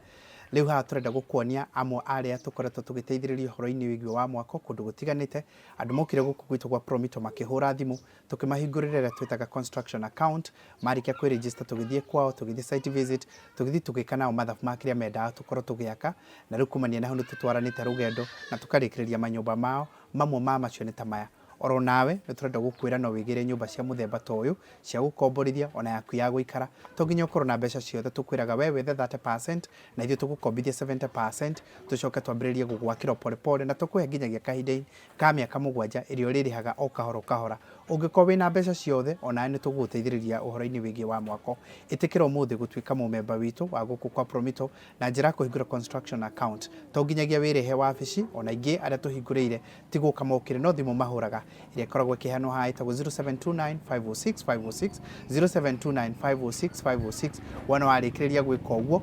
Rĩu haha tũrenda gũkuonia amwe arĩa tũkoretwo tũgĩteithĩrĩria ũhoro-inĩ wĩgiĩ wa mwako kũndũ gũtiganĩte. Andũ mokire gũkũ gwitũ gwa Promito makĩhũra thimũ, tũkĩmahingũrĩra ĩrĩa twĩtaga construction account. Marĩkia kwĩ-register tũgĩthiĩ kwao, tũgĩthiĩ site visit, tũgĩthiĩ tũgĩka nao mathabu ma kĩrĩa mendaga tũkorwo tũgĩaka, na rĩu kumania na hau nĩ tũtwaranĩte rũgendo na tũkarĩkĩrĩria manyũmba mao. Mamwe ma macio nĩ ta maya. Oro nawe nĩ tũrenda gũkwĩra no wĩgĩre nyũmba cia mũthemba ta ũyũ cia gũkomborithia ona yaku ya gũikara. To nginya ũkorwo na mbeca ciothe, tũkwĩraga we wethe 30% na ithuĩ tũgũkombithia 70%, tũcoke twambĩrĩrie gũgwakĩra pole pole, na tũkũhe nginyagia kahinda ka mĩaka 7 ĩrĩa ũrĩrĩhaga o kahora o kahora. Ũngĩkorwo wĩna mbeca ciothe, onawe nĩ tũgũgũteithĩrĩria ũhoro-inĩ wĩgiĩ wa mwako. Ĩtĩkĩra ũmũthĩ gũtuĩka mũmemba witũ wa gũkũ kwa Promito na njĩra ya kũhingũra construction account. To nginyagia wĩrĩhe wabici, ona ingĩ arĩa tũhingũrĩire ti gũka mokire, no thimũ mahũraga ĩrĩa ĩkoragwo ĩkĩheanwo haha ĩtagwo 0729 506 506, 0729 506 506. Wona warĩkĩrĩria gwĩka ũguo,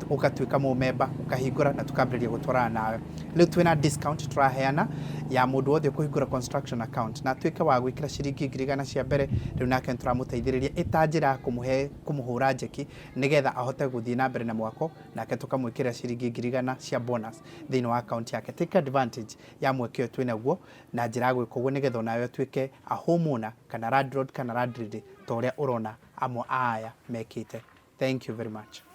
ũgatuĩka mũmemba, ũkahingũra na tũkambĩrĩria gũtwarana nawe. Rĩu twĩna discount tũraheana ya mũndũ wothe ũkũhingũra construction account na atuĩke wa gwĩkĩra ciringi 100,000 cia mbere. Rĩu nake nĩtũramũteithĩrĩria ĩta njĩra ya kũmũhe kũmũhũra njeki nĩgetha ahote gũthiĩ na mbere na mwako, nake tũkamwĩkĩrĩra ciringi 100,000 cia bonus thĩinĩ wa account yake. Take advantage ya mweke ũyũ twĩnaguo na njĩra ya gwĩka ũguo nĩgetha onawe ũtuĩke a homeowner kana landlord kana landlady ta ũrĩa ũrona amwe a aya mekĩte. Thank you very much.